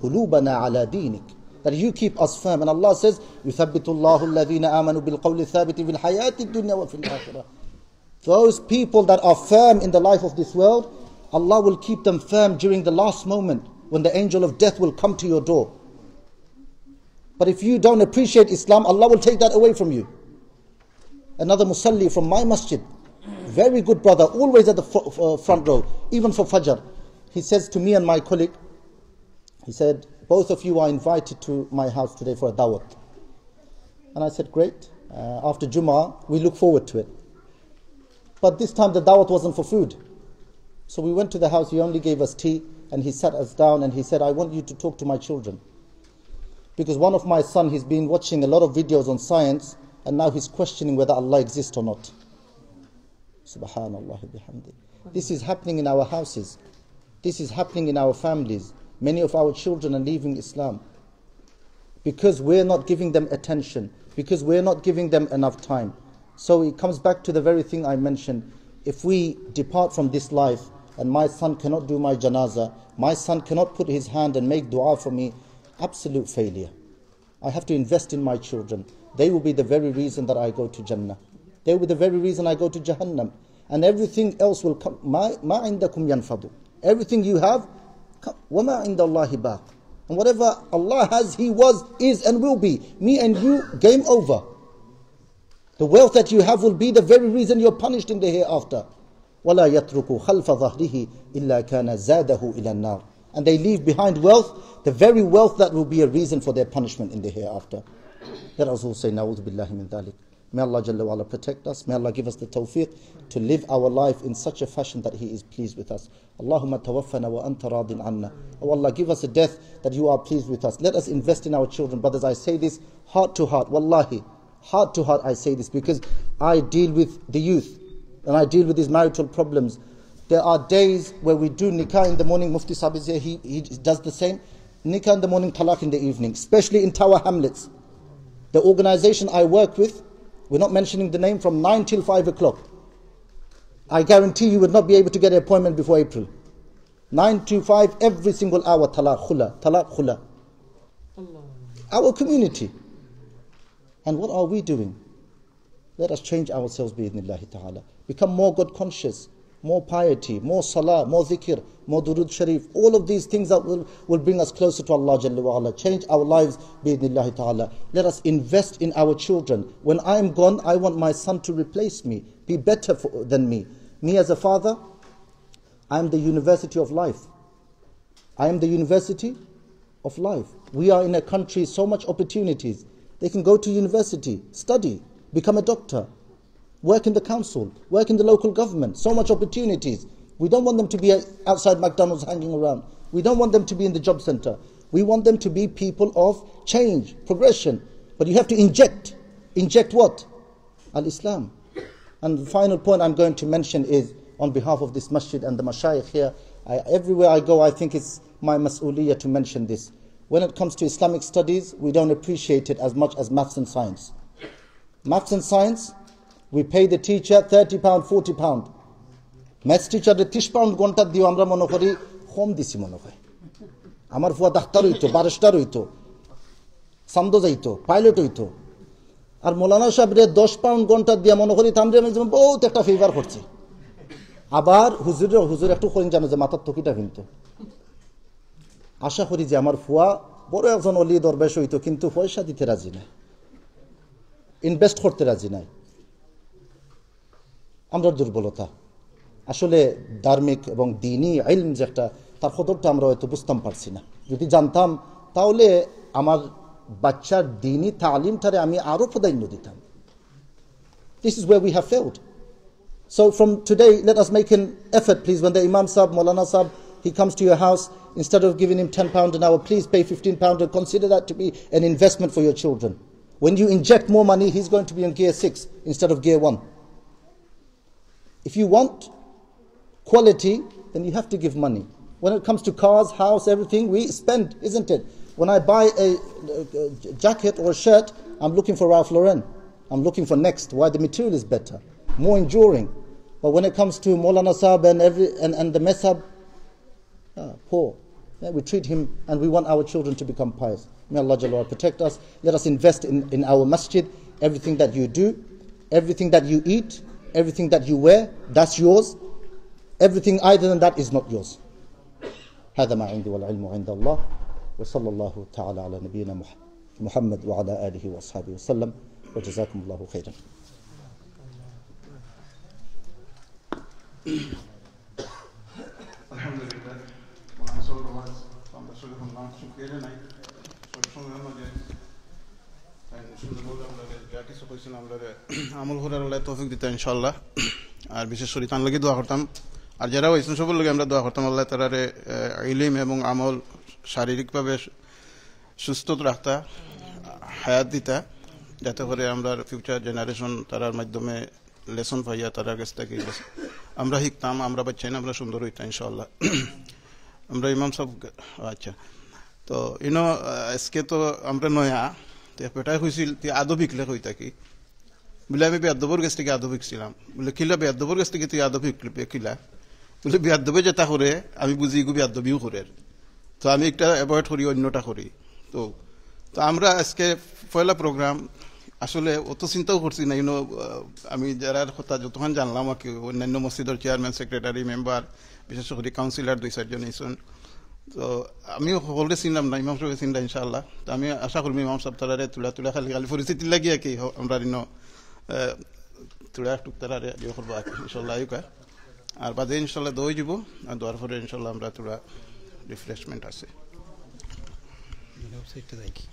قلوبنا على دينك. That you keep us firm. And Allah says, يثبت الله الذين آمنوا بالقول الثابت في الحياة الدنيا وفي الآخرة. Those people that are firm in the life of this world, Allah will keep them firm during the last moment when the angel of death will come to your door. But if you don't appreciate Islam, Allah will take that away from you. Another musalli from my masjid, very good brother, always at the fr- uh, front row, even for Fajr. He says to me and my colleague, he said, "Both of you are invited to my house today for a dawat." And I said, "Great. Uh, after Jummah, we look forward to it." But this time the dawat wasn't for food. So we went to the house, he only gave us tea, and he sat us down and he said, "I want you to talk to my children. Because one of my son, he's been watching a lot of videos on science, and now he's questioning whether Allah exists or not." Subhanallah bihamdi. This is happening in our houses. This is happening in our families. Many of our children are leaving Islam because we're not giving them attention, because we're not giving them enough time. So it comes back to the very thing I mentioned. If we depart from this life and my son cannot do my janaza, my son cannot put his hand and make dua for me, absolute failure. I have to invest in my children. They will be the very reason that I go to Jannah. They will be the very reason I go to Jahannam. And everything else will come. ما, ما عندكم ينفد. Everything you have, come. وما عند الله باق. And whatever Allah has, He was, is, and will be. Me and you, game over. The wealth that you have will be the very reason you're punished in the hereafter. ولا يترك خلف ظهره إلا كان زاده إلى النار. And they leave behind wealth, the very wealth that will be a reason for their punishment in the hereafter. Let us all say, نعوذ بالله من ذلك. May Allah Jalla wa Ala protect us. May Allah give us the tawfiq to live our life in such a fashion that He is pleased with us. اللهم توفنا وأنت راض عنا. Oh Allah, give us a death that You are pleased with us. Let us invest in our children. Brothers, I say this heart to heart. Wallahi, heart to heart, I say this because I deal with the youth and I deal with these marital problems. There are days where we do nikah in the morning. Mufti Sahib is here, he, he does the same. Nikah in the morning, talaq in the evening, especially in Tower Hamlets. The organization I work with, we're not mentioning the name, from nine till five o'clock. I guarantee you would not be able to get an appointment before April. Nine to five, every single hour, talaq, khula, talaq, khula. Our community. And what are we doing? Let us change ourselves, bi'idhnillahi ta'ala. Become more God conscious, more piety, more salah, more dhikr, more durud sharif. All of these things that will, will bring us closer to Allah Jalla wa Ala. Change our lives, bi'idhnillahi ta'ala. Let us invest in our children. When I am gone, I want my son to replace me. be better for, than me. Me as a father, I am the university of life. I am the university of life. We are in a country, so much opportunities. They can go to university, study, become a doctor, work in the council, work in the local government. So much opportunities. We don't want them to be outside McDonald's hanging around. We don't want them to be in the job center. We want them to be people of change, progression. But you have to inject. Inject what? Al-Islam. And the final point I'm going to mention is, on behalf of this masjid and the mashayikh here, I, everywhere I go, I think it's my mas'uliyah to mention this. When it comes to Islamic studies, we don't appreciate it as much as maths and science. Maths and science, we pay the teacher thirty pound, forty pound. Maths teacher-রে ত্রিশ পাউন্ড ঘন্টা দিও, আমরা মনে করি কম দিছি মনে হয়। আমার ফুয়া ডাক্তার অইতো, ব্যারিস্টার অইতো, চান্দো যাইতো, পাইলট অইতো। আর মৌলানা সাবরে দশ পাউন্ড ঘন্টা দিয়া মনে করি তানরে আমি যেমন বহুত একটা ফেভার করছি। আবার হুজুররে হুজুর একটু কইন জানো যে মাথার টুপিটা ফিনতো। আশা করি যে আমার ফুয়া বড় একজন অলি দরবেশ অইতো, কিন্তু পয়সা দিতে রাজি নাই, ইনভেস্ট করতে রাজি নাই। আমরার দুর্বলতা। আসলে ধার্মিক এবং দ্বীনি ইলম যেটা, তার কদরটা আমরা হয়তো বুঝতাম পারছি না। যদি জানতাম, তাহলে আমার বাচ্চার দ্বীনি তালিমটারে আমি আরো প্রাধান্য দিতাম। This is where we have failed. So from today, let us make an effort, please. When the Imam Sab, Maulana Sab, he comes to your house, instead of giving him ten pound an hour, please pay fifteen pound and consider that to be an investment for your children. When you inject more money, he's going to be in gear six instead of gear one. If you want quality, then you have to give money. When it comes to cars, house, everything, we spend, isn't it? When I buy a, a, a jacket or a shirt, I'm looking for Ralph Lauren. I'm looking for Next. Why? The material is better, more enduring. But when it comes to Maulana Sahab and, every, and, and the Mezhab, ah, poor. Yeah, we treat him and we want our children to become pious. May Allah Jalla wa Ala protect us. Let us invest in, in our masjid. Everything that you do, everything that you eat, everything that you wear, that's yours. Everything other than that is not yours. هذا ما عندي والعلم عند الله، وصلى الله تعالى على نبينا مح-، محمد وعلى آله وأصحابه وسلم، وجزاكم الله خيرا. আলহামদুলিল্লাহ, মৌলানা সাহেবের ওয়াজ আমরা শুনে শুনলাম, শুক্রিয়া জানাই। সব সময় আমরা যে তাই সুন্দর বলে আমরা যে যা কিছু কইছেন, আমরা যে আমল করার আল্লাহ তৌফিক দিতা ইনশাআল্লাহ। আর বিশেষ করে তার লাগি দোয়া করতাম, আর যারা অইছেন সবার লাগি আমরা দোয়া করতাম, আল্লাহ তারারে, আহ, ইলিম এবং আমল শারীরিকভাবে সুস্থ রাখতা, হায়াত দিতা, যাতে করে আমরা ফিউচার জেনারেশন তারার মাধ্যমে লেসন পাইয়া তারার কাছ থেকে লেসন আমরা শিখতাম, আমরা বাচ্চাইন আমরা সুন্দর অইতাম ইনশাআল্লাহ। আমরা ইমাম সাহেব, আচ্ছা, তো ইনো, আহ, আজকে তো আমরা নয়া, তো বেটায় কইছিল, "তুই আদব শিখলে কই থাকি?" বলে, "আমি বেয়াদ্দবর কাছ থেকে আদব শিখছিলাম।" বলে, "কিলা বেয়াদ্দবর কাছ থেকে তুই আদব শিখলি, বে-, কিলা?" বলে, "বেয়াদ্দবে যেটা করে, আমি বুঝি ইগু বেয়াদ্দবিও করের।" তো আমি একটা অ্যাভয়েড করি, অন্যটা করি। তো, তো আমরা আজকে পয়লা প্রোগ্রাম, আসলে অত চিন্তাও করছি না, ইনো, আহ, আমি যারার কথা যতক্ষণ জানলাম আর কি, অন্যান্য মসজিদর চেয়ারম্যান, সেক্রেটারি, মেম্বার, বিশেষ করে কাউন্সিলর দুই চারজন আইছইন। তো আমি সকলরে চিনলাম না, ইমাম সাহেব চিনলাম ইনশাআল্লাহ। তো আমি আশা করি ইমাম সাহেব তারারে তুলা তুলা খালি খালি পরিচিতি লাগি আর কি, হ-, আমরা ইনো, আহ, তুলা টুক তারারে ইয়ে করবো আর কি, ইনশাআল্লাহ, আইউক্কা। আর বাদে ইনশাআল্লাহ দই দিব, আর দেওয়ার পরে ইনশাআল্লাহ আমরা থুড়া রিফ্রেশমেন্ট আছে। ওয়েবসাইটটা দেখি।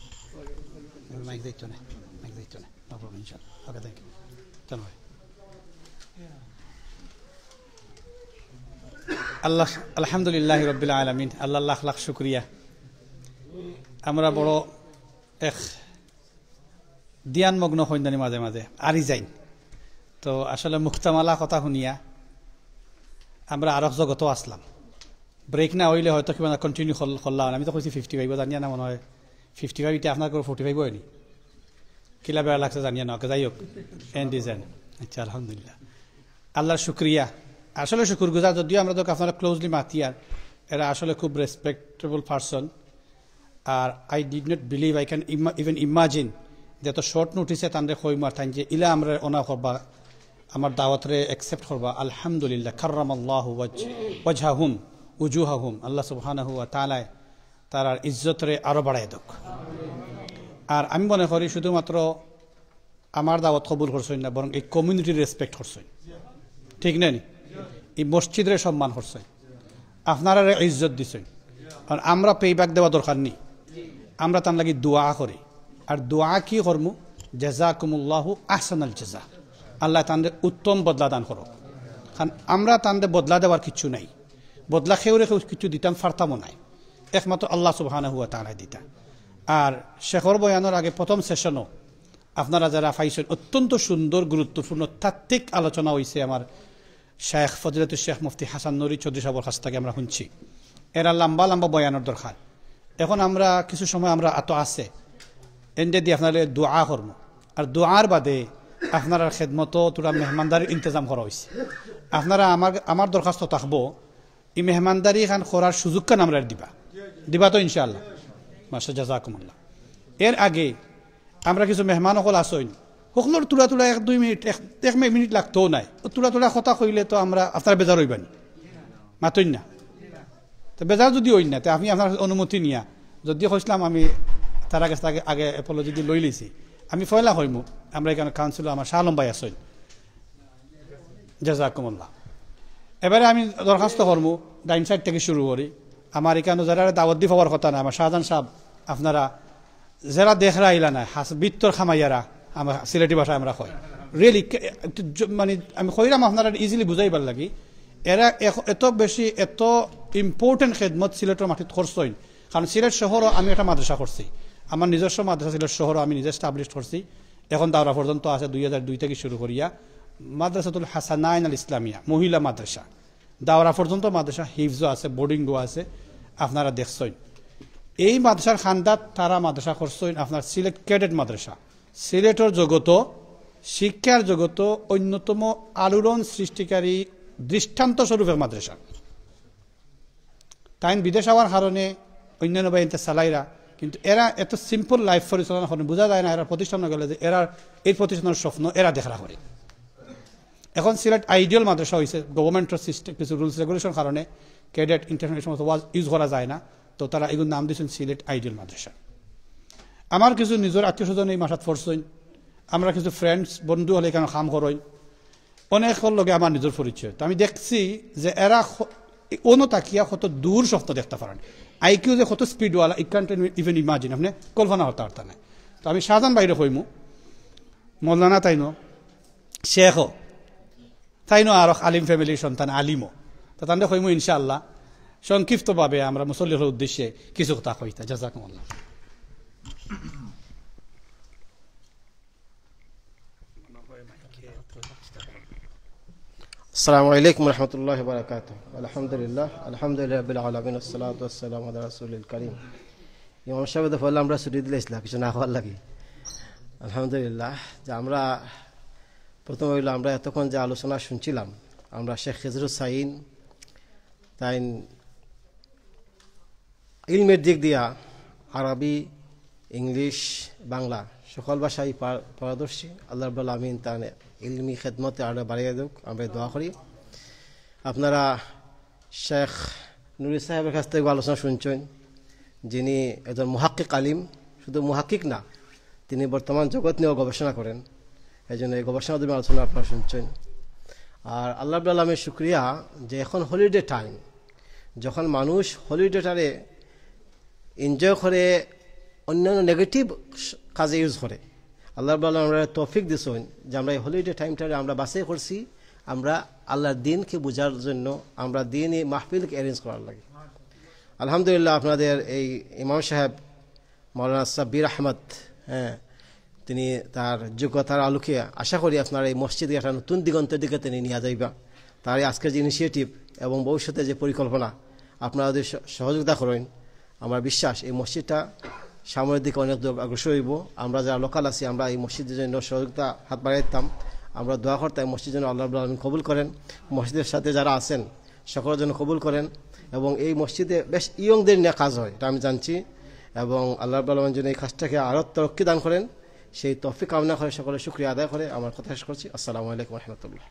মাইক দেখতো না, মাইক দেখতো না। No problem, ইনশাআল্লাহ। ওকে, thank you। চলো ভাই। আল্লাহ, আলহামদুলিল্লাহ রব্বিল আলামিন, আল্লাহ লাখ লাখ শুকরিয়া। আমরা বড় এক ধ্যানমগ্ন হইন্দানি মাঝে মাঝে আরি যাইন। তো আসলে মুক্তামালা কথা শুনিয়া আমরা আরক জগতো আসলাম। ব্রেক না হইলে হয়তো কিবা কন্টিনিউ করলাম। আমি তো কইছি ফিফটি ফাইভ, জানিয়া না মনে হয় ফিফটি ফাইভ, এটা আপনার করে ফোর্টি ফাইভ হয়নি। কিলা বেড়া লাগছে জানিয়া না, ওকে, যাই হোক, এন্ড ইজ এন্ড। আচ্ছা, আলহামদুলিল্লাহ, আল্লাহর শুক্রিয়া। আসলে শুকুরগুজার, যদিও আমরা তো আপনারা ক্লোজলি মাতিয়ার, এরা আসলে খুব রেসপেক্টেবল পারসন। আর I did not believe, I can ima-, even imagine যে এত শর্ট নোটিসে তানরে কইমু আর তাইন যে ইলা আমরা ওনা করবা, আমার দাওয়াতরে অ্যাকসেপ্ট করবা। আলহামদুলিল্লাহ, কাররামাল্লাহু ওয়াজ-, ওয়াজহাহুম, উজুহাহুম। আল্লাহ সুবহানাহু ওয়া তাআলায় তারার ইজ্জতরে আরো বাড়াই দেউক। আর আমি মনে করি শুধুমাত্র আমার দাওয়াত কবুল করছইন না, বরং এই কমিউনিটির রেসপেক্ট করছইন। ঠিক না নি? এই মসজিদরে সম্মান করছইন, আপনারারে ইজ্জত দিছইন। আর আমরা পেব্যাক দেওয়া দরকার নি, আমরা তান লাগি দোয়া করি। আর দোয়া কি করমু? জাযাকুমুল্লাহু আহসানাল জাযা। আল্লাহ তানরে উত্তম বদলা দান করো। কারণ আমরা তানরে বদলা দেওয়ার কিচ্ছু নাই, বদলা কেউরে কেউ কিচ্ছু দিতাম পারতামও নাই, একমাত্র আল্লাহ সুবহানাহু ওয়া তাআলা দিতা। আর শেখর বয়ানর আগে প্রথম সেশনও আপনারা যারা পাইছেন, অত্যন্ত সুন্দর গুরুত্বপূর্ণ তাত্ত্বিক আলোচনা হইছে আমার শেখ ফজিলতুল শেখ মুফতি হাসান নুরী চৌধুরী সাহেবের কাছ থেকে আমরা শুনছি। এরা লম্বা লম্বা বয়ানর দরকার। এখন আমরা কিছু সময় আমরা আতো আছে, এন্ডে দিয়ে আপনারা দোয়া করমু। আর দোয়ার বাদে আপনারার খেদমতো থুড়া মেহমানদারির ইন্তজাম করা হইছে। আপনারা আমার, আমার দরখাস্ত থাকবো, এই মেহমানদারি খান করার সুযোগ খান আমরা দিবা, দিবা তো ইনশাআল্লাহ। মাশা জাযাকুমুল্লাহ। এর আগে আমরা কিছু মেহমান অকল আছইন, হকলর থুড়া থুড়া এক দুই মিনিট, এক, এক মে-, মিনিট লাগতোও নাই। ও থুড়া থুড়া কথা কইলে তো আমরা আপনারা বেজার হইবানি, মাতইন না। তো বেজার যদি হইন না, তে আমি আপনার অনুমতি নিয়া যদি কইছিলাম, আমি তার কাছ থেকে আগে অ্যাপোলজি দিয়ে লই লিছি। আমি পয়লা হইমু, আমরা এখানে কাউন্সিলর আমার শাহ আলম ভাই আছইন। জাযাকুমুল্লাহ। এবারে আমি দরখাস্ত করমু, ডাইন সাইড থেকে শুরু করি। আমার এখানে যারা দাওয়াত দি পাওয়ার কথা না, আমার শাহজাহান সাহেব, আপনারা যারা দেখরা আইলা না, হাস-, বিত্তর খামাইয়ারা, আমার সিলেটি ভাষায় আমরা কই। রিয়েলি, কে-, একটু জ-, মানে, আমি কইরাম আপনারা ইজিলি বুঝাইবার লাগি। এরা এখ-, এত বেশি, এত ইম্পর্টেন্ট খেদমত সিলেটর মাটিত করছইন। কারণ সিলেট শহরও আমি একটা মাদ্রাসা করছি, আমার নিজস্ব মাদ্রাসা সিলেট শহরও আমি নিজে এস্টাবলিশ করছি। এখন দাওরা পর্যন্ত আছে দুই হাজার দুই থেকে শুরু করিয়া মাদ্রাসাতুল হাসানাইন আল ইসলামিয়া মহিলা মাদ্রাসা। দাওরা পর্যন্ত মাদ্রাসা হিফজও আছে, বোর্ডিংও আছে, আপনারা দেখছইন। এই মাদ্রাসার খান্দাত তারা মাদ্রাসা করছইন আপনার সিলেট ক্যাডেট মাদ্রাসা। সিলেটর জগত, শিক্ষার জগত অন্যতম আলোড়ন সৃষ্টিকারী দৃষ্টান্ত স্বরূপের মাদ্রাসা। তাইন বিদেশ হওয়ার কারণে অন্যান্য বাহিনীতে চালাইরা, কিন্তু এরা এত সিম্পল লাইফ পরিচালনা করেন, বোঝা যায় না এরা প্রতিষ্ঠান গেলে যে এরা এই প্রতিষ্ঠানের স্বপ্ন এরা দেখরা করে। এখন সিলেট আইডিয়াল মাদ্রাসা হইছে, গভর্নমেন্টর সিস্টেম কিছু রুলস রেগুলেশন কারণে ক্যাডেট ইন্টারন্যাশনাল সমস্ত ওয়াজ ইউজ করা যায় না, তো তারা এগুলোর নাম দিয়েছেন সিলেট আইডিয়াল মাদ্রাসা। আমার কিছু নিজের আত্মীয় স্বজন এই মাসাত পড়ছইন, আমরা কিছু ফ্রেন্ডস বন্ধু হলে এখানে কাম করইন, অনেকর লগে আমার নিজের পরিচয়। তো আমি দেখছি যে এরা খ-, অন্য তাকিয়া কত দূর স্বপ্ন দেখতে পারেন, আইকিউ যে কত স্পিডওয়ালা, ইউ ক্যান্ট ইভেন ইমাজিন, আপনি কল্পনা করতে পারতেন না। তো আমি শাহজাহান ভাইরে কইমু, মৌলানা তাইনও, শেখও, তাইনও আরো আলিম ফ্যামিলির সন্তান, আলিমও। তো তানরে কইমু ইনশাআল্লাহ সংক্ষিপ্তভাবে আমরা মুসল্লির উদ্দেশ্যে কিছু কথা কইতা। জাযাকুমুল্লাহ। السلام عليكم ورحمة الله وبركاته. الحمد لله، الحمد لله رب العالمين، والصلاة والسلام على رسول الكريم. ইমাম সাহেব তো বললাম আমরা ছুটি দিলে ইসলাম কিছু না হওয়ার লাগে। আলহামদুলিল্লাহ, যে আমরা প্রথম হইলো আমরা এতক্ষণ যে আলোচনা শুনছিলাম, আমরা শেখ খেজরুল সাইন তাইন ইলমের দিক দিয়া আরবি, ইংলিশ, বাংলা সকল ভাষায় পার-, পারদর্শী। আল্লাহ রাব্বুল আমিন তার ইলমি খেদমতে আরো বাড়িয়ে দেউক, আমরা দোয়া করি। আপনারা শেখ নুরী সাহেবের কাছ থেকে আলোচনা শুনছেন, যিনি একজন মুহাক্কিক আলিম, শুধু মুহাক্কিক না, তিনি বর্তমান জগৎ নিয়েও গবেষণা করেন। এই জন্য এই গবেষণাধর্মী আলোচনা আপনারা শুনছেন। আর আল্লাহ রাব্বুল আলামিনের শুকরিয়া যে এখন হলিডে টাইম, যখন মানুষ হলিডেটারে এনজয় করে, অন্যান্য নেগেটিভ কাজে ইউজ করে, আল্লাহ রাব্বুল আলামিন আমরা তৌফিক দিছেন যে আমরা এই হলিডে টাইমটারে আমরা বাছাই করছি, আমরা আল্লাহর দিনকে বোঝার জন্য, আমরা দিনই মাহফিলকে অ্যারেঞ্জ করার লাগি। আলহামদুলিল্লাহ, আপনাদের এই ইমাম সাহেব মাওলানা সাব্বির আহমদ, হ্যাঁ, তিনি তার যোগ্যতার আলোকে আশা করি আপনার এই মসজিদকে একটা নতুন দিগন্তের দিকে তিনি নিয়ে যাইবা। তার এই আজকের যে ইনিশিয়েটিভ এবং ভবিষ্যতে যে পরিকল্পনা, আপনারা যদি স-, সহযোগিতা করেন, আমার বিশ্বাস এই মসজিদটা সামনের দিকে অনেক দূর অগ্রসর হইব। আমরা যারা লোকাল আছি, আমরা এই মসজিদের জন্য সহযোগিতা হাত বাড়াইতাম। আমরা দোয়া করতাম এই মসজিদ যেন আল্লাহ রাব্বুল আলামিন কবুল করেন, মসজিদের সাথে যারা আছেন সকলের জন্য কবুল করেন। এবং এই মসজিদে বেশ ইয়ংদের নিয়ে কাজ হয়, এটা আমি জানছি। এবং আল্লাহ রাব্বুল আলামিন যেন এই কাজটাকে আরও তরক্কি দান করেন, সেই তৌফিক কামনা করে সকলের শুকরিয়া আদায় করে আমার কথা শেষ করছি। আসসালামু আলাইকুম রহমতুল্লাহ।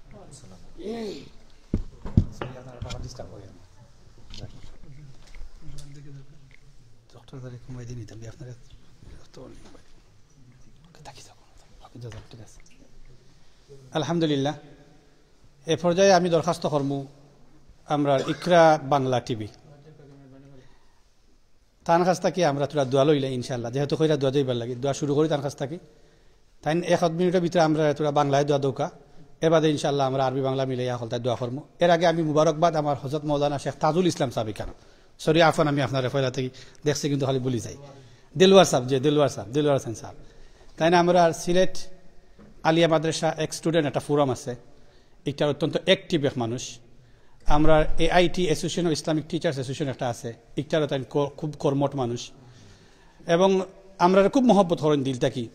ঠিক আছে। আলহামদুলিল্লাহ, এ পর্যায়ে আমি দরখাস্ত করমু আমরা ইকরা বাংলা টিভি, তান কাছ থাকি আমরা থুড়া দোয়া লইলে ইনশাআল্লাহ, যেহেতু কইরা দোয়া যাইবার লাগি, দোয়া শুরু করি তান কাছ থাকি। তাইন এক আধ মিনিটর ভিতরে আমরা থুড়া বাংলায় দোয়া দৌকা, এর বাদে ইনশাআল্লাহ আমরা আরবি বাংলা মিলাইয়া হকলতায় দোয়া করমু। এর আগে আমি মুবারকবাদ আমার হযরত মাওলানা শেখ তাজুল ইসলাম সাহেব এখানে, সরি আফন, আমি আপনারে পয়লা থাকি দেখছি কিন্তু খালি ভুলি যাই, দিলওয়ার সাহেব, যে দিলওয়ার সাহেব, দিলওয়ার হোসেন সাহেব, তাইন আমরার সিলেট আলিয়া মাদ্রাসা এক স্টুডেন্ট একটা ফোরাম আছে, ইকটার অত্যন্ত অ্যাক্টিভ এক মানুষ। আমরার AIT, Association of Islamic Teachers Association একটা আছে, ইকটারও তাইন ক-, খুব কর্মঠ মানুষ এবং আমরারে খুব মহব্বত করইন দিল থাকি।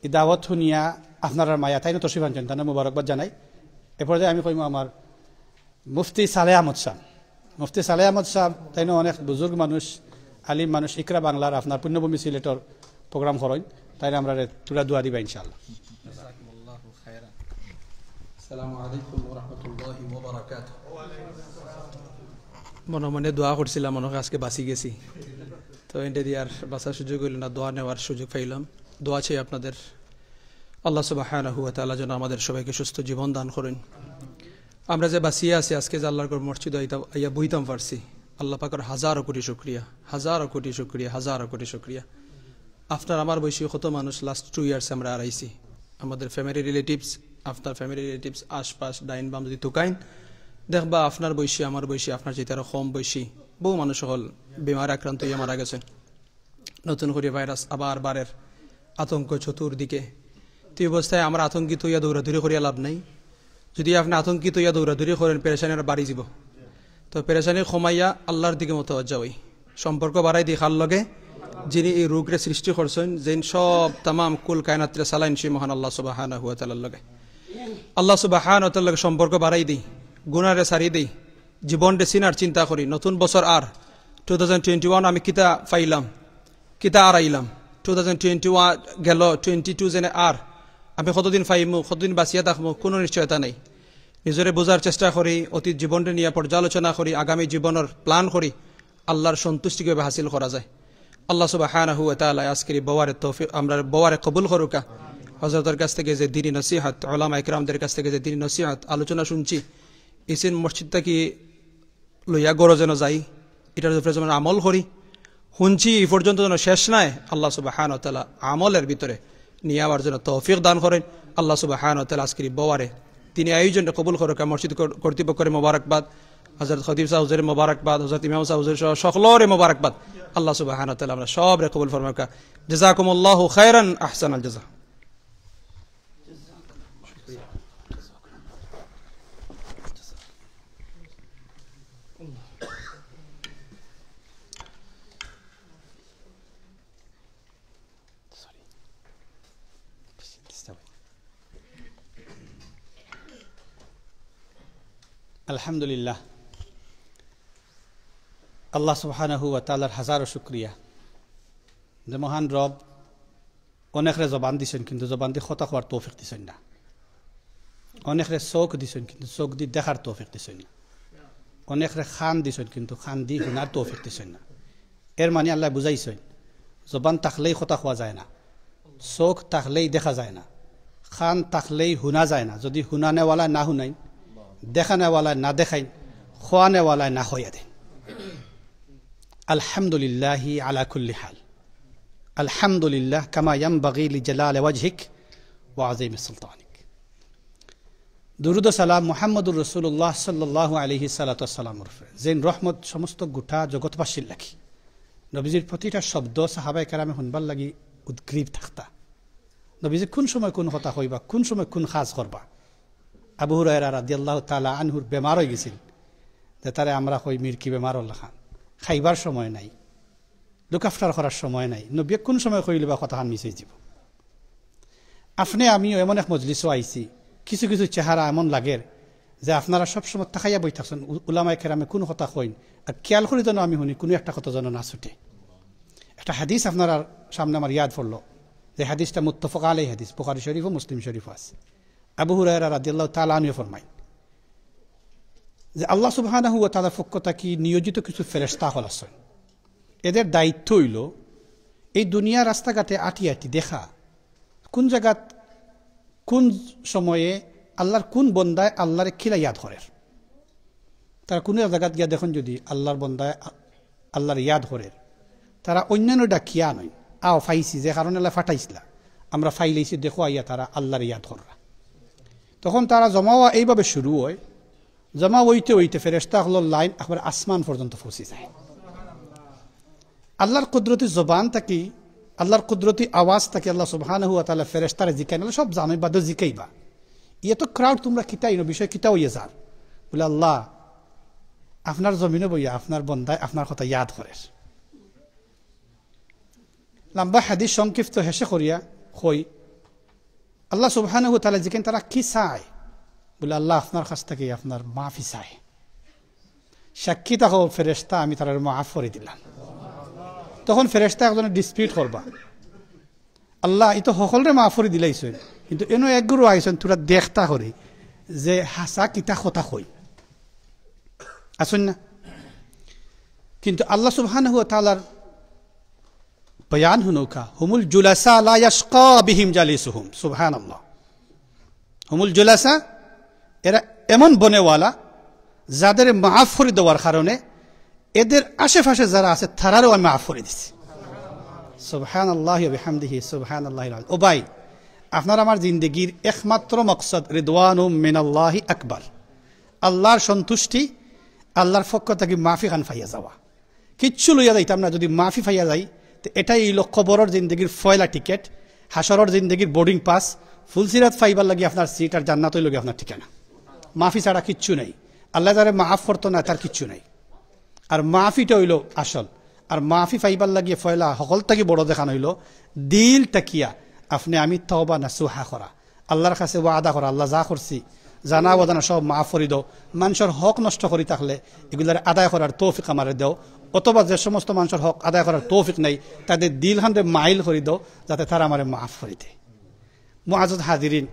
ই দাওয়াত হুনিয়া আপনারার মায়া তাইনও তশরিফ আনছইন, তানরে মুবারকবাদ জানাই। এ পর্যায়ে আমি কইমু আমার মুফতি সালেহ আহমদ সাহেব, মুফতি সালেহ আহমদ সাহেব তাইনও অনেক বুজুর্গ মানুষ, আলিম মানুষ, ইকরা বাংলার আপনার পুণ্যভূমি সিলেটর প্রোগ্রাম করইন, তাইন আমরারে থুড়া দোয়া দিবা ইনশাআল্লাহ। জাযাকুমুল্লাহু খায়রান। আসসালামু আলাইকুম ওয়া রাহমাতুল্লাহি ওয়া বারাকাতুহু। মনে মনে দোয়া করছিলাম, মনে হয় আজকে বাঁচি গেছি, তো এন্ডে দিয়ে আর বাঁচার সুযোগ হইল না, দোয়া নেওয়ার সুযোগ পাইলাম। দোয়া চাই আপনাদের, আল্লাহ সুবহানাহু ওয়া তাআলা যেন আমাদের সবাইকে সুস্থ জীবন দান করেন। আমরা যে বাঁচিয়া আছি, আজকে যে আল্লাহর ঘর মসজিদ আইয়া বইতাম পারছি, আল্লাহ পাকের হাজারো কোটি শুকরিয়া, হাজারো কোটি শুকরিয়া, হাজারো কোটি শুকরিয়া। আপনার আমার বয়সী কত মানুষ লাস্ট টু ইয়ার্স আমরা আরাইছি, আমাদের ফ্যামিলি রিলেটিভস, আপনার ফ্যামিলি রিলেটিভস, আশপাশ ডাইন বাম যদি তুকাইন, দেখবা আপনার বয়সী, আমার বয়সী, আপনার চাইতে আরো কম বয়সী বহু মানুষ হল বিমার আক্রান্ত হইয়া মারা গেছেন। নতুন করে ভাইরাস আবার বাড়ের, আতঙ্ক চতুর্দিকে। তো এই অবস্থায় আমরা আতঙ্কিত হইয়া দৌড়াদৌড়ি করিয়া লাভ নাই। যদি আপনি আতঙ্কিত হইয়া দৌড়াদৌড়ি করেন, পেরেশানি আরো বাড়ি যাব। তো পেরেশানি কমাইয়া আল্লাহর দিকে মতওয়াজ্জা হই, সম্পর্ক বাড়াই দি কার লগে? যিনি এই রোগরে সৃষ্টি করছেন, যিনি সব তামাম কুল কায়নাতরে চালাইন, সেই মহান আল্লাহ সুবহানাহু ওয়া তাআলার লগে। আল্লাহ সুবহানাহু ওয়া তাআলার লগে সম্পর্ক বাড়াই দেই, গুনারে ছাড়ি দেই, জীবনরে চিনার চিন্তা করি। নতুন বছর আর টু থাউজেন্ড টোয়েন্টি ওয়ান আমি কিতা পাইলাম, কিতা আরাইলাম। টু থাউজেন্ড টোয়েন্টি ওয়ান গেল, টোয়েন্টি টু যেনে আর আমি কতদিন পাইমু, কতদিন বাঁচিয়া থাকমু, কোনো নিশ্চয়তা নাই। নিজরে বোঝার চেষ্টা করি, অতীত জীবনরে নিয়া পর্যালোচনা করি, আগামী জীবনর প্ল্যান করি, আল্লাহর সন্তুষ্টি কিভাবে হাসিল করা যায়। আল্লাহ সুবহানাহু ওয়া তাআলা আজকের এই বওয়ারে তৌফিক, আমরা বওয়ারে কবুল করুকা। হযরতের কাছ থেকে যে দ্বীনি নসিহত, উলামা একরামদের কাছ থেকে যে দ্বীনি নসিহত আলোচনা শুনছি, ইসিন মসজিদ থাকি লইয়া ঘরো যেন যাই, এটার উপরে যেন আমল করি। শুনছি এই পর্যন্ত যেন শেষ নাই, আল্লাহ সুবহানাহু ওয়া তাআলা আমলের ভিতরে নিয়ে আবার যেন তৌফিক দান করেন। আল্লাহ সুবহানাহু ওয়া তাআলা আজকের এই বওয়ারে দ্বীনি আয়োজনটা কবুল করুকা। মসজিদ কর-, কর্তৃপক্ষরে মোবারকবাদ, হযরত খতিব সাহেব হুজুরে মোবারকবাদ, হযরত ইমাম সাহেব হুজুর সহ সকলরে মোবারকবাদ। আল্লাহ সুবহানাহু ওয়া তাআলা আমরা সবরে কবুল ফরমাউকা। জাযাকুমুল্লাহু খায়রান, আহসানাল জাযা। আলহামদুলিল্লাহ, আল্লাহ সুবহানাহু ওয়া তাআলার হাজারো শুকরিয়া যে মহান রব অনেকরে জবান দিছইন, কিন্তু জবান দি কথা কওয়ার তৌফিক দিছইন না। অনেকরে চোখ দিছইন, কিন্তু চোখ দি দেখার তৌফিক দিছইন না। অনেকরে কান দিছইন, কিন্তু কান দি হুনার তৌফিক দিছইন না। এর মানে আল্লায় বুঝাইছইন, জবান থাকলেই কথা কওয়া যায় না, চোখ থাকলেই দেখা যায় না, কান থাকলেই হুনা যায় না। যদি হুনানেওয়ালায় না হুনাইন, দেখানেওয়ালায় না দেখাইন, খোয়ানেওয়ালায় না খোয়া দেন। আলহামদুলিল্লাহি আলা কুল্লি হাল। আলহামদুলিল্লাহ কামা ইয়ানবাগি লিজালালি ওয়াজহিক ওয়া আযীমি সুলতানিক। দুরুদ ও সালাম মুহাম্মদুর রাসূলুল্লাহ সাল্লাল্লাহু আলাইহি সালাতু ওয়াসসালামর উপরে, যেইন রহমত সমস্ত গোটা জগৎবাসীর লাগি। নবীজির প্রতিটা শব্দ সাহাবায়ে কেরামে হুনবার লাগি উদ্গ্রীব থাকতা। নবীজি কোন সময় কোন কথা কইবা, কোন সময় কোন কাজ করবা। আবু হুরায়রা রাদিয়াল্লাহু তাআলা আনহুর বেমার অইগেছিল, যে তারে আমরা কই মিরকি বেমারর লাখান, খাইবার সময় নাই, লুক আফটার করার সময় নাই। নবীয়ে কোন সময় কইলে বা কথাখান মিস অইযিবো। আপনে আমিও এমন এক মজলিসো আইছি, কিছু কিছু চেহারা এমন লাগের যে আপনারা সবসময় তাকাইয়া বই থাকছইন, উ-, উলামায়ে কেরামে কোন কথা কইন, আর খেয়াল করি যেন আমি হুনি, কোনো একটা কথা যেন না ছুটে। একটা হাদিস আপনারার সামনে আমার ইয়াদ পড়লো, যে হাদিসটা মুত্তাফাক আলাইহি হাদিস, বুখারী শরীফ ও মুসলিম শরীফ আছে। আবু হুরায়রা রাদিয়াল্লাহু তাআলা আনহু ফরমাইন যে আল্লাহ সুবহানাহু ওয়া তাআলার পক্ষ থাকি নিয়োজিত কিছু ফেরেশতা অকল আছইন, এদের দায়িত্ব অইলো এই দুনিয়ার রাস্তাঘাটে আটি আটি দেখা, কোন জাগাত কোন সময়ে আল্লাহর কোন বন্দায় আল্লাহরে কিলা ইয়াদ করের। তারা কুনু এক জাগাত গিয়া দেখইন যদি আল্লাহর বন্দায় আ-, আল্লাহরে ইয়াদ করের, তারা অইন্যান্য ডাকিয়া আনইন, "আও, পাইছি, যে কারণে আল্লায় পাঠাইছলা, আমরা পাইলাইছি, দেখো আইয়া তারা আল্লাহরে ইয়াদ কররা।" তখন তারা জমা অওয়া এইভাবে শুরু অয়, জমা অইতে অইতে ফেরেশতা অকলর লাইন একবার আসমান পর্যন্ত পৌঁছি যায়। আল্লাহর কুদরতি জবান থাকি, আল্লাহর কুদরতি আওয়াজ থাকি আল্লাহ সুবহানাহু ওয়া তাআলা ফেরেশতারে জিকাইন, আল্লাহ সব জানইন, বাদে জিকাইবা, "এত crowd তুমরা কিতা, ইনো বিষয় কিতা অইয়া যার?" বলে, "আল্লাহ, আপনার জমিনো বইয়া আপনার বন্দায় আপনার কথা ইয়াদ করের।" লম্বা হাদিস সংক্ষিপ্ত হেষে করিয়া কই, আল্লাহ সুবহানাহু ওয়া তাআলা জিকাইন, "তারা কি চায়?" বলে, "আল্লাহ, আপনার কাছ থাকি আপনার মাফি চায়।" সাক্ষী থাকো ফেরেশতা, আমি তারারে মাফ করি দিলাম। তখন ফেরেশতা একজনে dispute করবা, "আল্লাহ, ই তো হকলরে মাফ করি দিলাইছইন, কিন্তু এনো এক গুরু আইছইন, থুড়া দেখতা করি যে হাছা কিতা কথা কই।" আছইন না? কিন্তু আল্লাহ সুবহানাহু ওয়া তাআলার বয়ান হুনউক্কা, "হুমুল জুলাসা লা ইয়াশকা বিহিম জালিসুহুম।" সুবহানাল্লাহ। "হুমুল জুলাসা", এরা এমন বনেওয়ালা, যাদের মাফ করি দেওয়ার কারণে এদের আশেপাশে যারা আছে, তারারেও আমি মাফ করি দিছি। সুবহানাল্লাহি ওয়া বিহামদিহি, সুবহানাল্লাহিল আযীম। ও ভাই, আপনার আমার জিন্দেগির একমাত্র মকসদ রিদওয়ানুম মিনাল্লাহি আকবার, আল্লাহর সন্তুষ্টি, আল্লাহর পক্ষ থাকি মাফি খান পাইয়া যাওয়া। কিচ্ছু লইয়া যাইতাম না, যদি মাফি পাইয়া যাই, তে এটাই অইলো কবরর জিন্দেগির পয়লা টিকেট, হাশরর জিন্দেগির boarding pass, ফুলসিরাত পাইবার লাগি আপনার seat, আর জান্নাত অইলো গি আপনার ঠিকানা। মাফি ছাড়া কিচ্ছু নাই। আল্লায় যারে মাফ করতো না, তার কিচ্ছু নাই। আর মাফিটা অইলো আসল। আর মাফি পাইবার লাগি পয়লা হকল থাকি বড় যেখান অইলো দিল থাকিয়া আপনে আমি তওবা নাসুহা করা। আল্লাহর কাছে ওয়াদা করা, "আল্লাহ, যা করছি, জানা অজানা সব মাফ করি দেও। মানষর হক নষ্ট করি থাকলে এগুলারে আদায় করার তৌফিক আমারে দেও, অথবা যে সমস্ত মানষর হক আদায় করার তৌফিক নাই, তাদের দিল খানরে মাইল করি দেও, যাতে তারা আমারে মাফ করি দেয়।" মুআজ্জাজ হাজিরিন,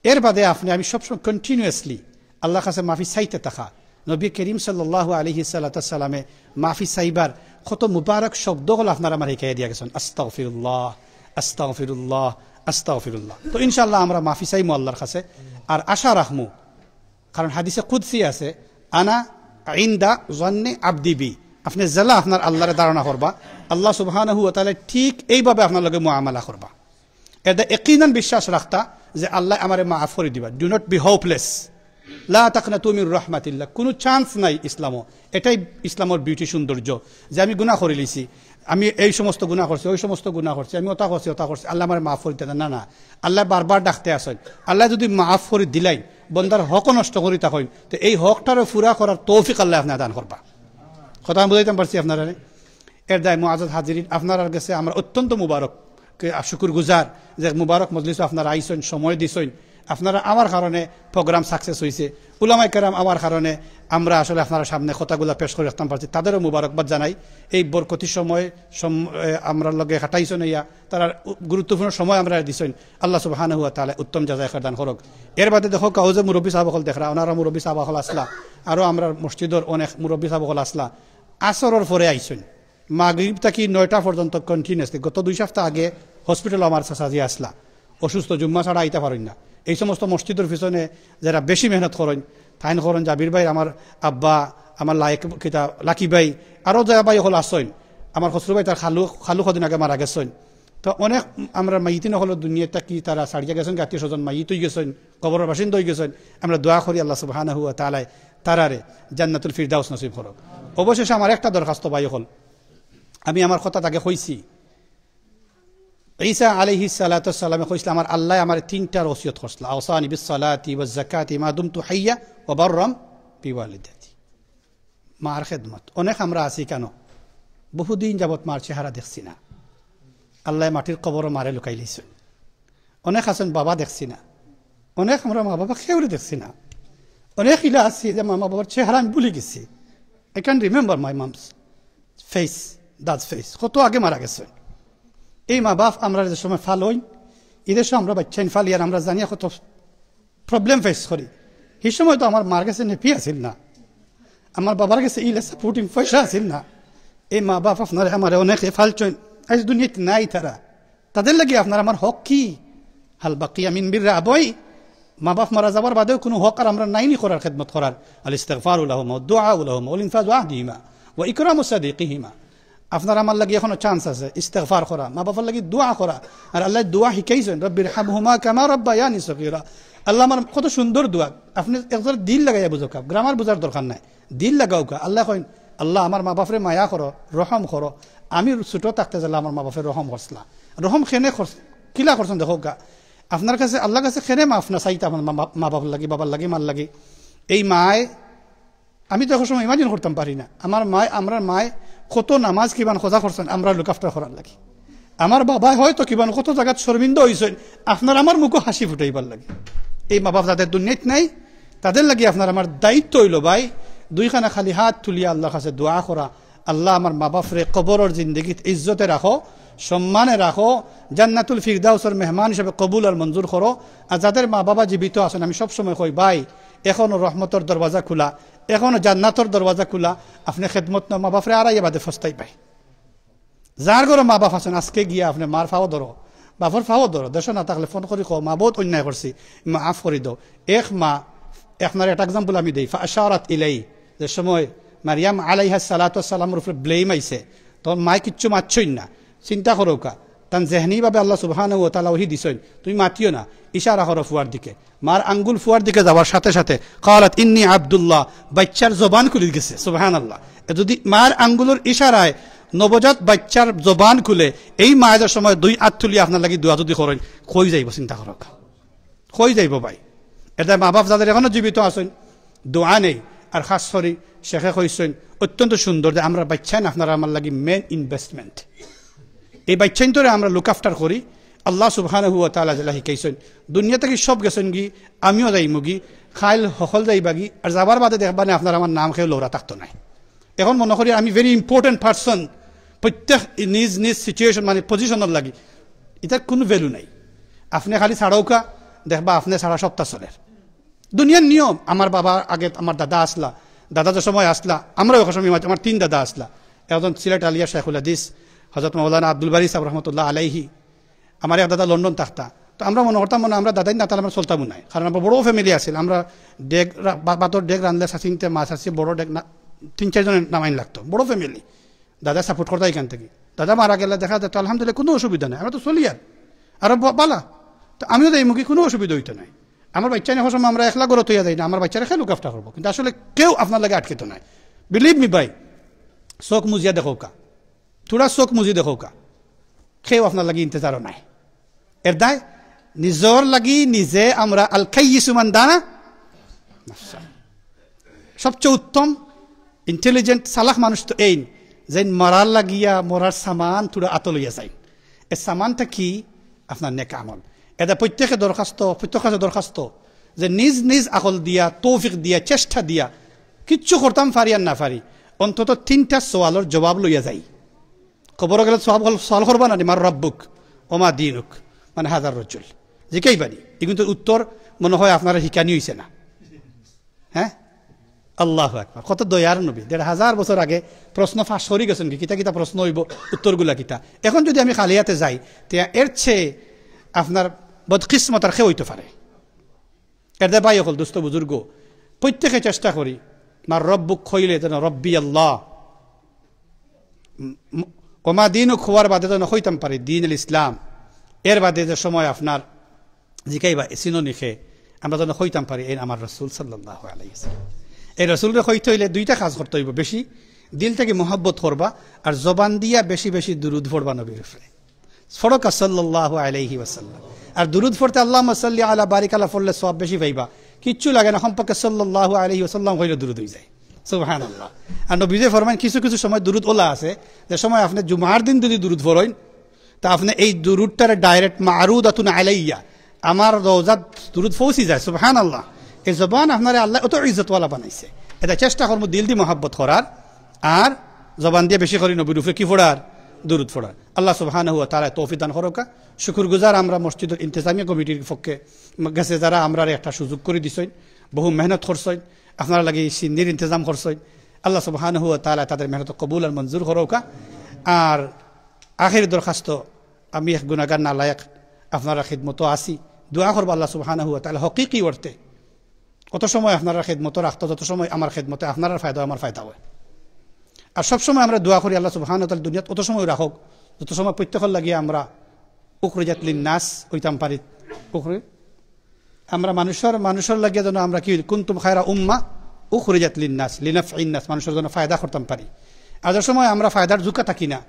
এর বাদে আপনে আমি সবসময় continuously আল্লাহর কাছে মাফি চাইতে থাকা। নবী করিম সাল্লাল্লাহু আলাইহি সাল্লাতু সাল্লামে মাফি চাইবার কত মুবারক শব্দ অকল আপনারে আমারে হিকাইয়া দিয়া গেছইন, "আস্তাগফিরুল্লাহ, আস্তাগফিরুল্লাহ, আস্তাগফিরুল্লাহ।" তো ইনশাআল্লাহ আমরা মাফি চাইমু আল্লাহর কাছে, আর আশা রাখমু, কারণ হাদিসে কুদসি আছে, "আনা ইনদা জান্নি আবদি বি।" আপনে যেলা আপনার আল্লাহরে ধারণা করবা, আল্লাহ সুবহানাহু ওয়া তাআলা ঠিক এইভাবে আপনার লগে মুআমালা করবা। এটা ইয়াকিনান বিশ্বাস রাখতা যে আল্লায় আমারে মাফ করি দিবা। Do not be hopeless. লা তাকনাতু মির রাহমাতিল্লাহ। কুনু chance নাই ইসলামো। এটাই ইসলামর beauty, সৌন্দর্য, যে আমি গুনাহ করিলিছি, আমি এই সমস্ত গুনাহ করছি, ওই সমস্ত গুনাহ করছি, আমি ওটা করছি, ওটা করছি, আল্লায় আমারে মাফ করি দেন না। না, আল্লায় বারবার ডাকতে আছইন। আল্লায় যদি মাফ করি দিলাইন, বন্দার হক নষ্ট করি থাকইন, তো এই হকটারে পুরা করার তৌফিক আল্লায় আপনারে দান করবা। কথা আমি বুঝাইতাম পারছি আপনারারে? এর দায় মুআজ্জাজ হাজিরিন, আপনারার গেছে আমরা অত্যন্ত মুবারক, কে-, শুকুর গুজার যে মুবারক মজলিসো আপনারা আইছইন, সময় দিছইন। আপনারা আমার কারণে program success অইছে, উলামায়ে কেরাম আমার কারণে আমরা আসলে আপনারার সামনে কথাগুলা পেশ করি রাখতাম পারছি, তাদেরও মুবারকবাদ জানাই। এই বরকতি সময় সম-, এ, আমরার লগে কাটাইছইন, ইয়া তারার উ-, গুরুত্বপূর্ণ সময় আমরারে দিছইন। আল্লাহ সুবহানাহু ওয়া তাআলা উত্তম জাযায়ে খায়ের দান করউক। এর বাদে দেখউক্কা, অউ যে মুরব্বি সাব অকল দেখরা, ওনারা মুরব্বি সাব অকল আছলা, আরো আমরার মসজিদর অনেক মুরব্বি সাব অকল আছলা, আসরর পরে আইছইন। মাগরিব থাকি নয়টা পর্যন্ত continuously, গত দুই সপ্তাহ আগে hospital-ও আমার চাচাজি আছলা, অসুস্থ, জুম্মা ছাড়া আইতা পারইন না। এই সমস্ত মসজিদর পিছনে যেরা বেশি মেহনত করইন, তাইন করইন জাবির ভাই, আমার আব্বা, আমার লায়েক কিতা, লাকি ভাই, আরো যেরা ভাই অকল আছইন, আমার খসরু ভাই, তার খালু, খালু কদিন আগে মারা গেছইন। তো অনেক আমরার মাইতিন অকল দুনিয়া থাকি তারা ছাড়িয়া গেছইন, আত্মীয় স্বজন মাইত অইগেছইন, কবরর বাসিন্দা অইগেছইন। আমরা দোয়া করি আল্লাহ সুবহানাহু ওয়া তাআলায় তারারে জান্নাতুল ফিরদাউস নসিব করউক। অবশেষে আমার একটা দরখাস্ত ভাই অকল, আমি আমার কথাত আগে কইছি, ঈসা আলাইহিস সালাতু ওয়াস সালামে কইছলা, "আমার আল্লায় আমারে তিনটার ওসিয়ত করছলা, আওসানি বিস সালাতি ওয়াজ যাকাতি মা দুমতু হাইয়া ওয়া বাররাম বিওয়ালিদাতি।" মার খেদমত। অনেক আমরা আছি কেন, বহুদিন যাবত মার চেহারা দেখছি না। আল্লায় মাটির কবরো মারে লুকাইলিছইন। অনেক আছইন বাবা দেখছি না, অনেক আমরা মা বাবা কেউরে দেখছি না, অনেক ইলা আছি যে মা, মা বাবার চেহারা আমি ভুলি গেছি। I can't remember my mom's face, dad's face। কত আগে মারা গেছইন। এই মা বাপ আমরা যে সময় ফালইন, ইদের সময় আমরা বাচ্চাইন ফালি, আর আমরা জানিয়া কত problem face করি। সেই সময় তো আমার মার গেছে নেপি আছিল না, আমার বাবার গেছে ইলা supporting পয়সা আছিল না। এই মা বাপ আপনারে আমারে অনেকে ফালছইন, আইজ দুনিয়াত নাই তারা। তাদের লাগি আপনার আমার হক কি? হাল বাকিয়া মিন বিররে আবওয়াইহি, মা বাপ মারা যাবার বাদেও কুনু হক আর আমরার নাইনি করার, খেদমত করার। আল ইস্তিগফারু লাহুমা, ওয়াদ দুআউ লাহুমা, ওয়াল ইনফাযু আহদিহিমা, ওয়া ইকরামু সাদিকিহিমা। আপনার আমার লাগি এখনো chance আছে ইস্তেগফার করা, মা বাপর লাগি দোয়া করা। আর আল্লায় দোয়া হিকাইছইন, "রব্বির হামহুমা কামা রব্বায়ানি সগীরা।" আল্লাহ আমার, কত সুন্দর দোয়া। আপনে একজনর দিল লাগাইয়া বুঝউক্কা, grammar বুঝার দরকার নাই, দিল লাগাউক্কা। আল্লায় কইন, "আল্লাহ আমার মা বাপরে মায়া করো, রহম করো, আমি ছোট থাকতে যেলা আমার মা বাপরে রহম করছলা।" রহম কেনে করছ-, কিলা করছইন দেখউক্কা। আপনার কাছে, আল্লাহর কাছে কেনে মাফ না চাইতা আপনার মা বাপ, মা বাপর লাগি, বাবার লাগি, মার লাগি? এই মায় আমি তো এখন সময় imagine করতাম পারি না। আমার মায়, আমরার মায় কত নামাজ কিমান কাজা করছইন আমরার look after করার লাগি। আমার বাবায় হয়তো কিমান কত জাগাত শর্মিন্দা অইছইন আপনার আমার মুখো হাসি ফুটাইবার লাগি। এই মা বাপ যাদের দুনিয়াত নাই, তাদের লাগি আপনার আমার দায়িত্ব অইলো ভাই, দুইখানা খালি হাত তুলিয়া আল্লাহর কাছে দোয়া করা, "আল্লাহ আমার মা বাপরে কবরর জিন্দেগিত ইজ্জতে রাখো, সম্মানে রাখো, জান্নাতুল ফিরদাউসর মেহমান হিসাবে কবুল আর মঞ্জুর করো।" আর যাদের মা বাবা জীবিত আছইন, আমি সবসময় কই, ভাই, এখনো রহমতর দরওয়াজা খুলা, এখনো জান্নাতর দরওয়াজা খুলা, আপনে খেদমত না, মা বাপরে আরাইয়া বাদে ফস্তাই পাই। যার ঘরো মা বাপ আছইন, আজকে গিয়া আপনে মার ফাও ধরো, বাপর ফাও ধরো, দেশো না থাকলে ফোন করি কও, "মা, বউত অন্যায় করছি, মাফ করি দেও।" এক মা, আপনার একটা example আমি দেই, ফাআশারাত ইলাই, যে সময় মারিয়াম আলাইহাস সালাতু ওয়াস সালামর উপরে blame আইছে, তখন মায় কিচ্ছু মাতছইন না। চিন্তা করউক্কা, তান জেহনিভাবে আল্লাহ সুবহানাহু ওয়া তাআলা ওহি দিছইন, "তুমি মাতিও না, ইশারা করো ফুয়ার দিকে।" মার আঙ্গুল ফুয়ার দিকে যাওয়ার সাথে সাথে, "ক্বালাত ইন্নী আব্দুল্লাহ", বাইচ্চার জবান খুলি গেছে। সুবহানাল্লাহ। এ যদি মার আঙ্গুলর ইশারায় নবজাত বাইচ্চার জবান খুলে, এই মায়ের সময় দুই আত তুলি আপনার লাগি দোয়া যদি করইন, কই যাইবো চিন্তা করউক্কা, কই যাইবো ভাই? এটা মা বাপ যাদের এখনো জীবিত আছইন, দোয়া নেই। আর খাস করি শেখে কইছইন অত্যন্ত সুন্দর যে আমরা বাইচ্চাইন আপনারা আমার লাগি main investment। এই বাইচ্চাইন্তরে আমরা look after করি। আল্লাহ সুবহানাহু ওয়া তাআলা যেলা হিকাইছইন, দুনিয়া থাকি সব গেছইন গি, আমিও যাইমু গি, খাইল হকল যাইবা গি, আর যাবার বাদে দেখবা নে আপনার আমার নাম কেউ লওরা থাকতো নায়। এখন মনো করি আমি very important person, প্রত্যেক নিজ নিজ situation মানে position-র লাগি, ইটার কুনু value নাই। আপনে খালি ছাড়উক্কা, দেখবা আপনে ছাড়া সবটা চলের। দুনিয়ার নিয়ম, আমার বাবা আগে আমার দাদা আছলা, দাদা যে সময় আছলা, আমরাও এক সময় মাত-, আমার তিন দাদা আছলা, একজন সিলেট আলিয়া শেখুল হাদিস হযরত মাওলানা আব্দুল বারী সাহেব রহমতুল্লাহ আলাইহি, আমার এক দাদা লন্ডন থাকতা। তো আমরা মনো করতাম মনে আমরা দাদাই না তাহলে আমরা চলতামও নায়, কারণ আমরা বড় family আছিল, আমরা ডেগ রা-, বা-, বাতর ডেগ রানলে চাচিন্তে মাছ আছে, বড় ডেগ না, তিন চাইরজন নামাইন লাগতো, বড় family। দাদা support করতা ইখান থাকি। দাদা মারা গেলে দেখা যেত, আলহামদুলিল্লাহ, কুনু অসুবিধা নাই, আমরা তো চলি আর। আর বা-, বালা, তো আমিও যাইমু গি, কুনু অসুবিধা অইতো নায়। আমার বাইচ্চাইন অখন সময় আমরা একলা ঘরো থইয়া যাই না, আমার বাইচ্চারে কে look after করবো। কিন্তু আসলে কেউ আপনার লাগি আটকিতো নায়। Believe me ভাই, চউখ মুজিয়া দেখউক্কা, থুড়া চউখ মুজি দেখউক্কা, কেউ আপনার লাগি ইন্তজারও নাই। এর দায় নিজর লাগি নিজে আমরা আল কাইয়িসু মান দানা নাফসা। সবচেয়ে উত্তম, intelligent, চালাক মানুষ তো এইন, যেইন মরার লাগিয়া মরার সামান থুড়া আতো লইয়া যাইন। এ সামানটা কি? আপনার নেক আমল। এটা প্রত্যেকে দরখাস্ত, প্রত্যেক কাছে দরখাস্ত যে নিজ নিজ আকল দিয়া, তৌফিক দিয়া, চেষ্টা দিয়া, কিচ্ছু করতাম পারি আর না পারি, অন্তত তিনটা সওয়ালর জবাব লইয়া যাই। কবরো গেলে সওয়াল, সওয়াল করবা না নি, "মান রাব্বুক, ওমা দীনুক, মান হাযার রাজুল?" জিকাইবা নি। ইগুন তো উত্তর মনে হয় আপনারা হিকানি অইছে না। হ্যাঁ? আল্লাহু আকবার। কত দয়ার নবী। দেড় হাজার বছর আগে প্রশ্ন ফাঁস করি গেছইন গি, কিতা কিতা প্রশ্ন অইবো, উত্তরগুলা কিতা। এখন যদি আমি খালি হাতে যাই, তে এর চেয়ে আপনার বদকিসমত আর কেউ অইতো পারে? এর দায় ভাই অকল, দোস্ত বুজুর্গ, প্রত্যেকে চেষ্টা করি, "মান রাব্বুক" কইলে যেন "রব্বি আল্লাহ", উম, উম, "ওমা দীনুক" কওয়ার বাদে যেন কইতাম পারি "দীনুল ইসলাম", এর বাদে যে সময় আপনার জিকাইবা, "এ চিনো নি কে?" আমরা যেন কইতাম পারি, "এইন আমার রসুল সাল্লাল্লাহু আলাইহি ওয়াসাল্লাম।" এই রসুলরে কইতে অইলে দুইটা কাজ করতে অইবো, বেশি দিল থাকি মহব্বত করবা, আর জবান দিয়া বেশি বেশি দুরুদ পড়বা নবীর উপরে। পড়উক্কা সাল্লাল্লাহু আলাইহি ওয়াসাল্লাম। আর দুরুদ পড়তে আল্লাহুম্মা সাল্লি আলা বারিক আলা পড়লে সওয়াব বেশি পাইবা। কিচ্ছু লাগে না, কমপক্ষে সাল্লাল্লাহু আলাইহি ওয়াসাল্লাম কইলে দুরুদ অই যায়। সুবহানাল্লাহ। আর নবীজি ফরমাইন, কিছু কিছু সময় দুরুদ অলা আছে, যে সময় আপনে জুমার দিন যদি দুরুদ পড়ইন, তা আপনে এই দুরুদটারে direct মারুদাতুন আলাইয়া, আমার রওজাত দুরুদ পৌঁছি যায়। সুবহানাল্লাহ। এই জবান আপনারে আল্লায় অত ইজ্জতওয়ালা বানাইছে। এটা চেষ্টা করমু দিল দি মহব্বত করার, আর জবান দিয়া বেশি করি নবীর উপরে কি পড়ার? দুরুদ পড়ার। আল্লাহ সুবহানাহু ওয়া তাআলা তৌফিক দান করউক্কা। শুকুরগুজার আমরা মসজিদর ইন্তেজামিয়া কমিটির পক্ষে, গেছে যারা আমরারে একটা সুযোগ করি দিছইন, বহু মেহনত করছইন, আপনারার লাগি সিন্নির ইন্তেজাম করছইন। আল্লাহ সুবহানাহু ওয়া তাআলা তাদের মেহনত কবুল আর মঞ্জুর করউক্কা। আর আখেরি দরখাস্ত, আমি এক গুনাহগার নালায়েক, আপনারার খিদমতো আছি, দোয়া করবা আল্লাহ সুবহানাহু ওয়া তাআলা হকিকি অর্থে। অত সময় আপনারার খেদমতো রাখতো, যত সময় আমার খেদমতে আপনারার ফায়দা অয়, আমার ফায়দা অয়। আর সব সময় আমরা দোয়া করি আল্লাহ সুবহানাহু ওয়া তাআলা দুনিয়াত অত সময় রাখউক, যত সময় প্রত্যেকর লাগিয়া আমরা উখরিজাত লিন নাস অইতাম পারি। উখরি-, আমরা মানুষর, মানুষর লাগিয়া যেন আমরা কি, কুনতুম খায়রা উম্মাহ উখরিজাত লিন নাস লিনাফইন নাস, মানুষর যেন ফায়দা করতাম পারি। আর যে সময় আমরা ফায়দার জুকা থাকি না,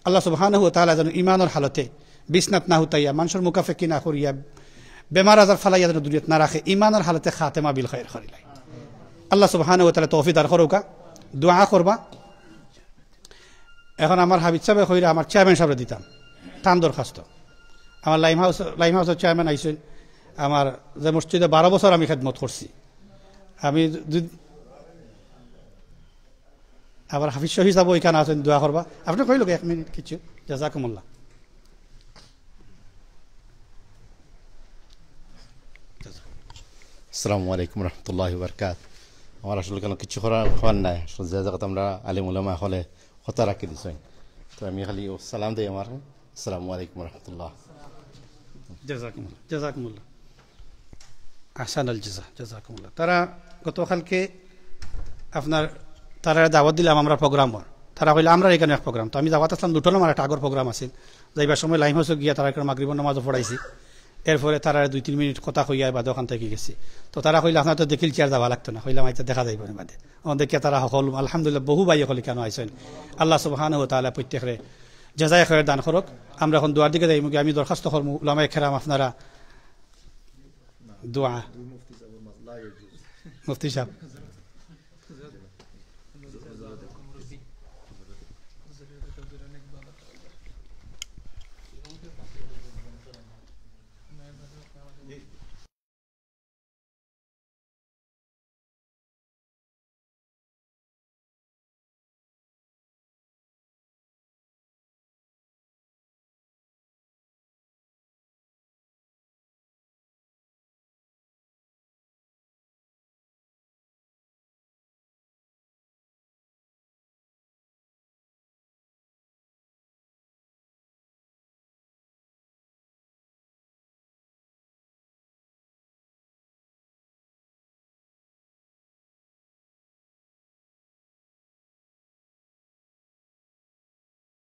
আল্লাহ সুবহানাহু ওয়া তাআলা যেন ইমানর হালতে বিছনাত না হুতাইয়া, মানুষর মুখাফেকি না করিয়া, বেমার আজার ফালাইয়া যেন দুনিয়াত না রাখে, ইমানর হালতে খাতেমা বিল খাইর করিলাই। আল্লাহ সুবহানাহু ওয়া তাআলা তৌফিক দান করউকা, দোয়া করবা। এখন আমার হাফিজ সাহেবে কইরা আমার চেয়ারম্যান সাহেবরে দিতাম, তান দরখাস্ত। আমার লাইম হাউস, লাইম হাউসর চেয়ারম্যান আইছইন, আমার যে মসজিদে বারো বছর আমি খেদমত করছি, আমি দুই, আবার হাফিজ শহীদ সাহেব ওইখানে আছেন, দোয়া করবা। আপনি কইল এক মিনিট কিছু, জাযাকুমুল্লাহ। আসসালামু আলাইকুম রহমতুল্লাহ বারকাত। আমার আসলে কোনো কিছু করার, করার নাই, আসলে যে জাগাত আমরা আলিম উলামা হলে কথা রাখি দিছইন, তো আমি খালি ও সালাম দেই আমার, আসসালামু আলাইকুম রহমতুল্লাহ। জাযাকুমুল্লাহ, জাযাকুমুল্লাহ। আহসানাল জাযা, জাযাকুমুল্লাহ। তারা গতকালকে আপনার, তারারে দাওয়াত দিলাম আমরা প্রোগ্রামর। তারা কইলা, "আমরার এখানো এক প্রোগ্রাম।" তো আমি দাওয়াত আসলাম দুটো, আমার একটা আগর প্রোগ্রাম আছিল। যাইবার সময় লাইম হাউসো গিয়া তারারে মাগরিবর নামাজও পড়াইছি। এরপরে তারারে দুই তিন মিনিট কথা কইয়া বাদে ওখান থাকি গেছি। তো তারা কইলা, "আপনার তো দেখিল চেয়ার যাওয়া লাগতো না।" কইলাম, "আচ্ছা, দেখা যাইব না বাদে।" ওখান দেখিয়া তারা হকল, আলহামদুলিল্লাহ, বহু ভাই হকল কেন আইছইন। আল্লাহ সুবহানাহু ওয়া তাআলা প্রত্যেকরে জাযায়ে খায়ের দান করুক। আমরা এখন দোয়ার দিকে যাইমু গি, আমি দরখাস্ত করমু, উলামায়ে কেরাম আপনারা দোয়া। মুফতি সাহেব।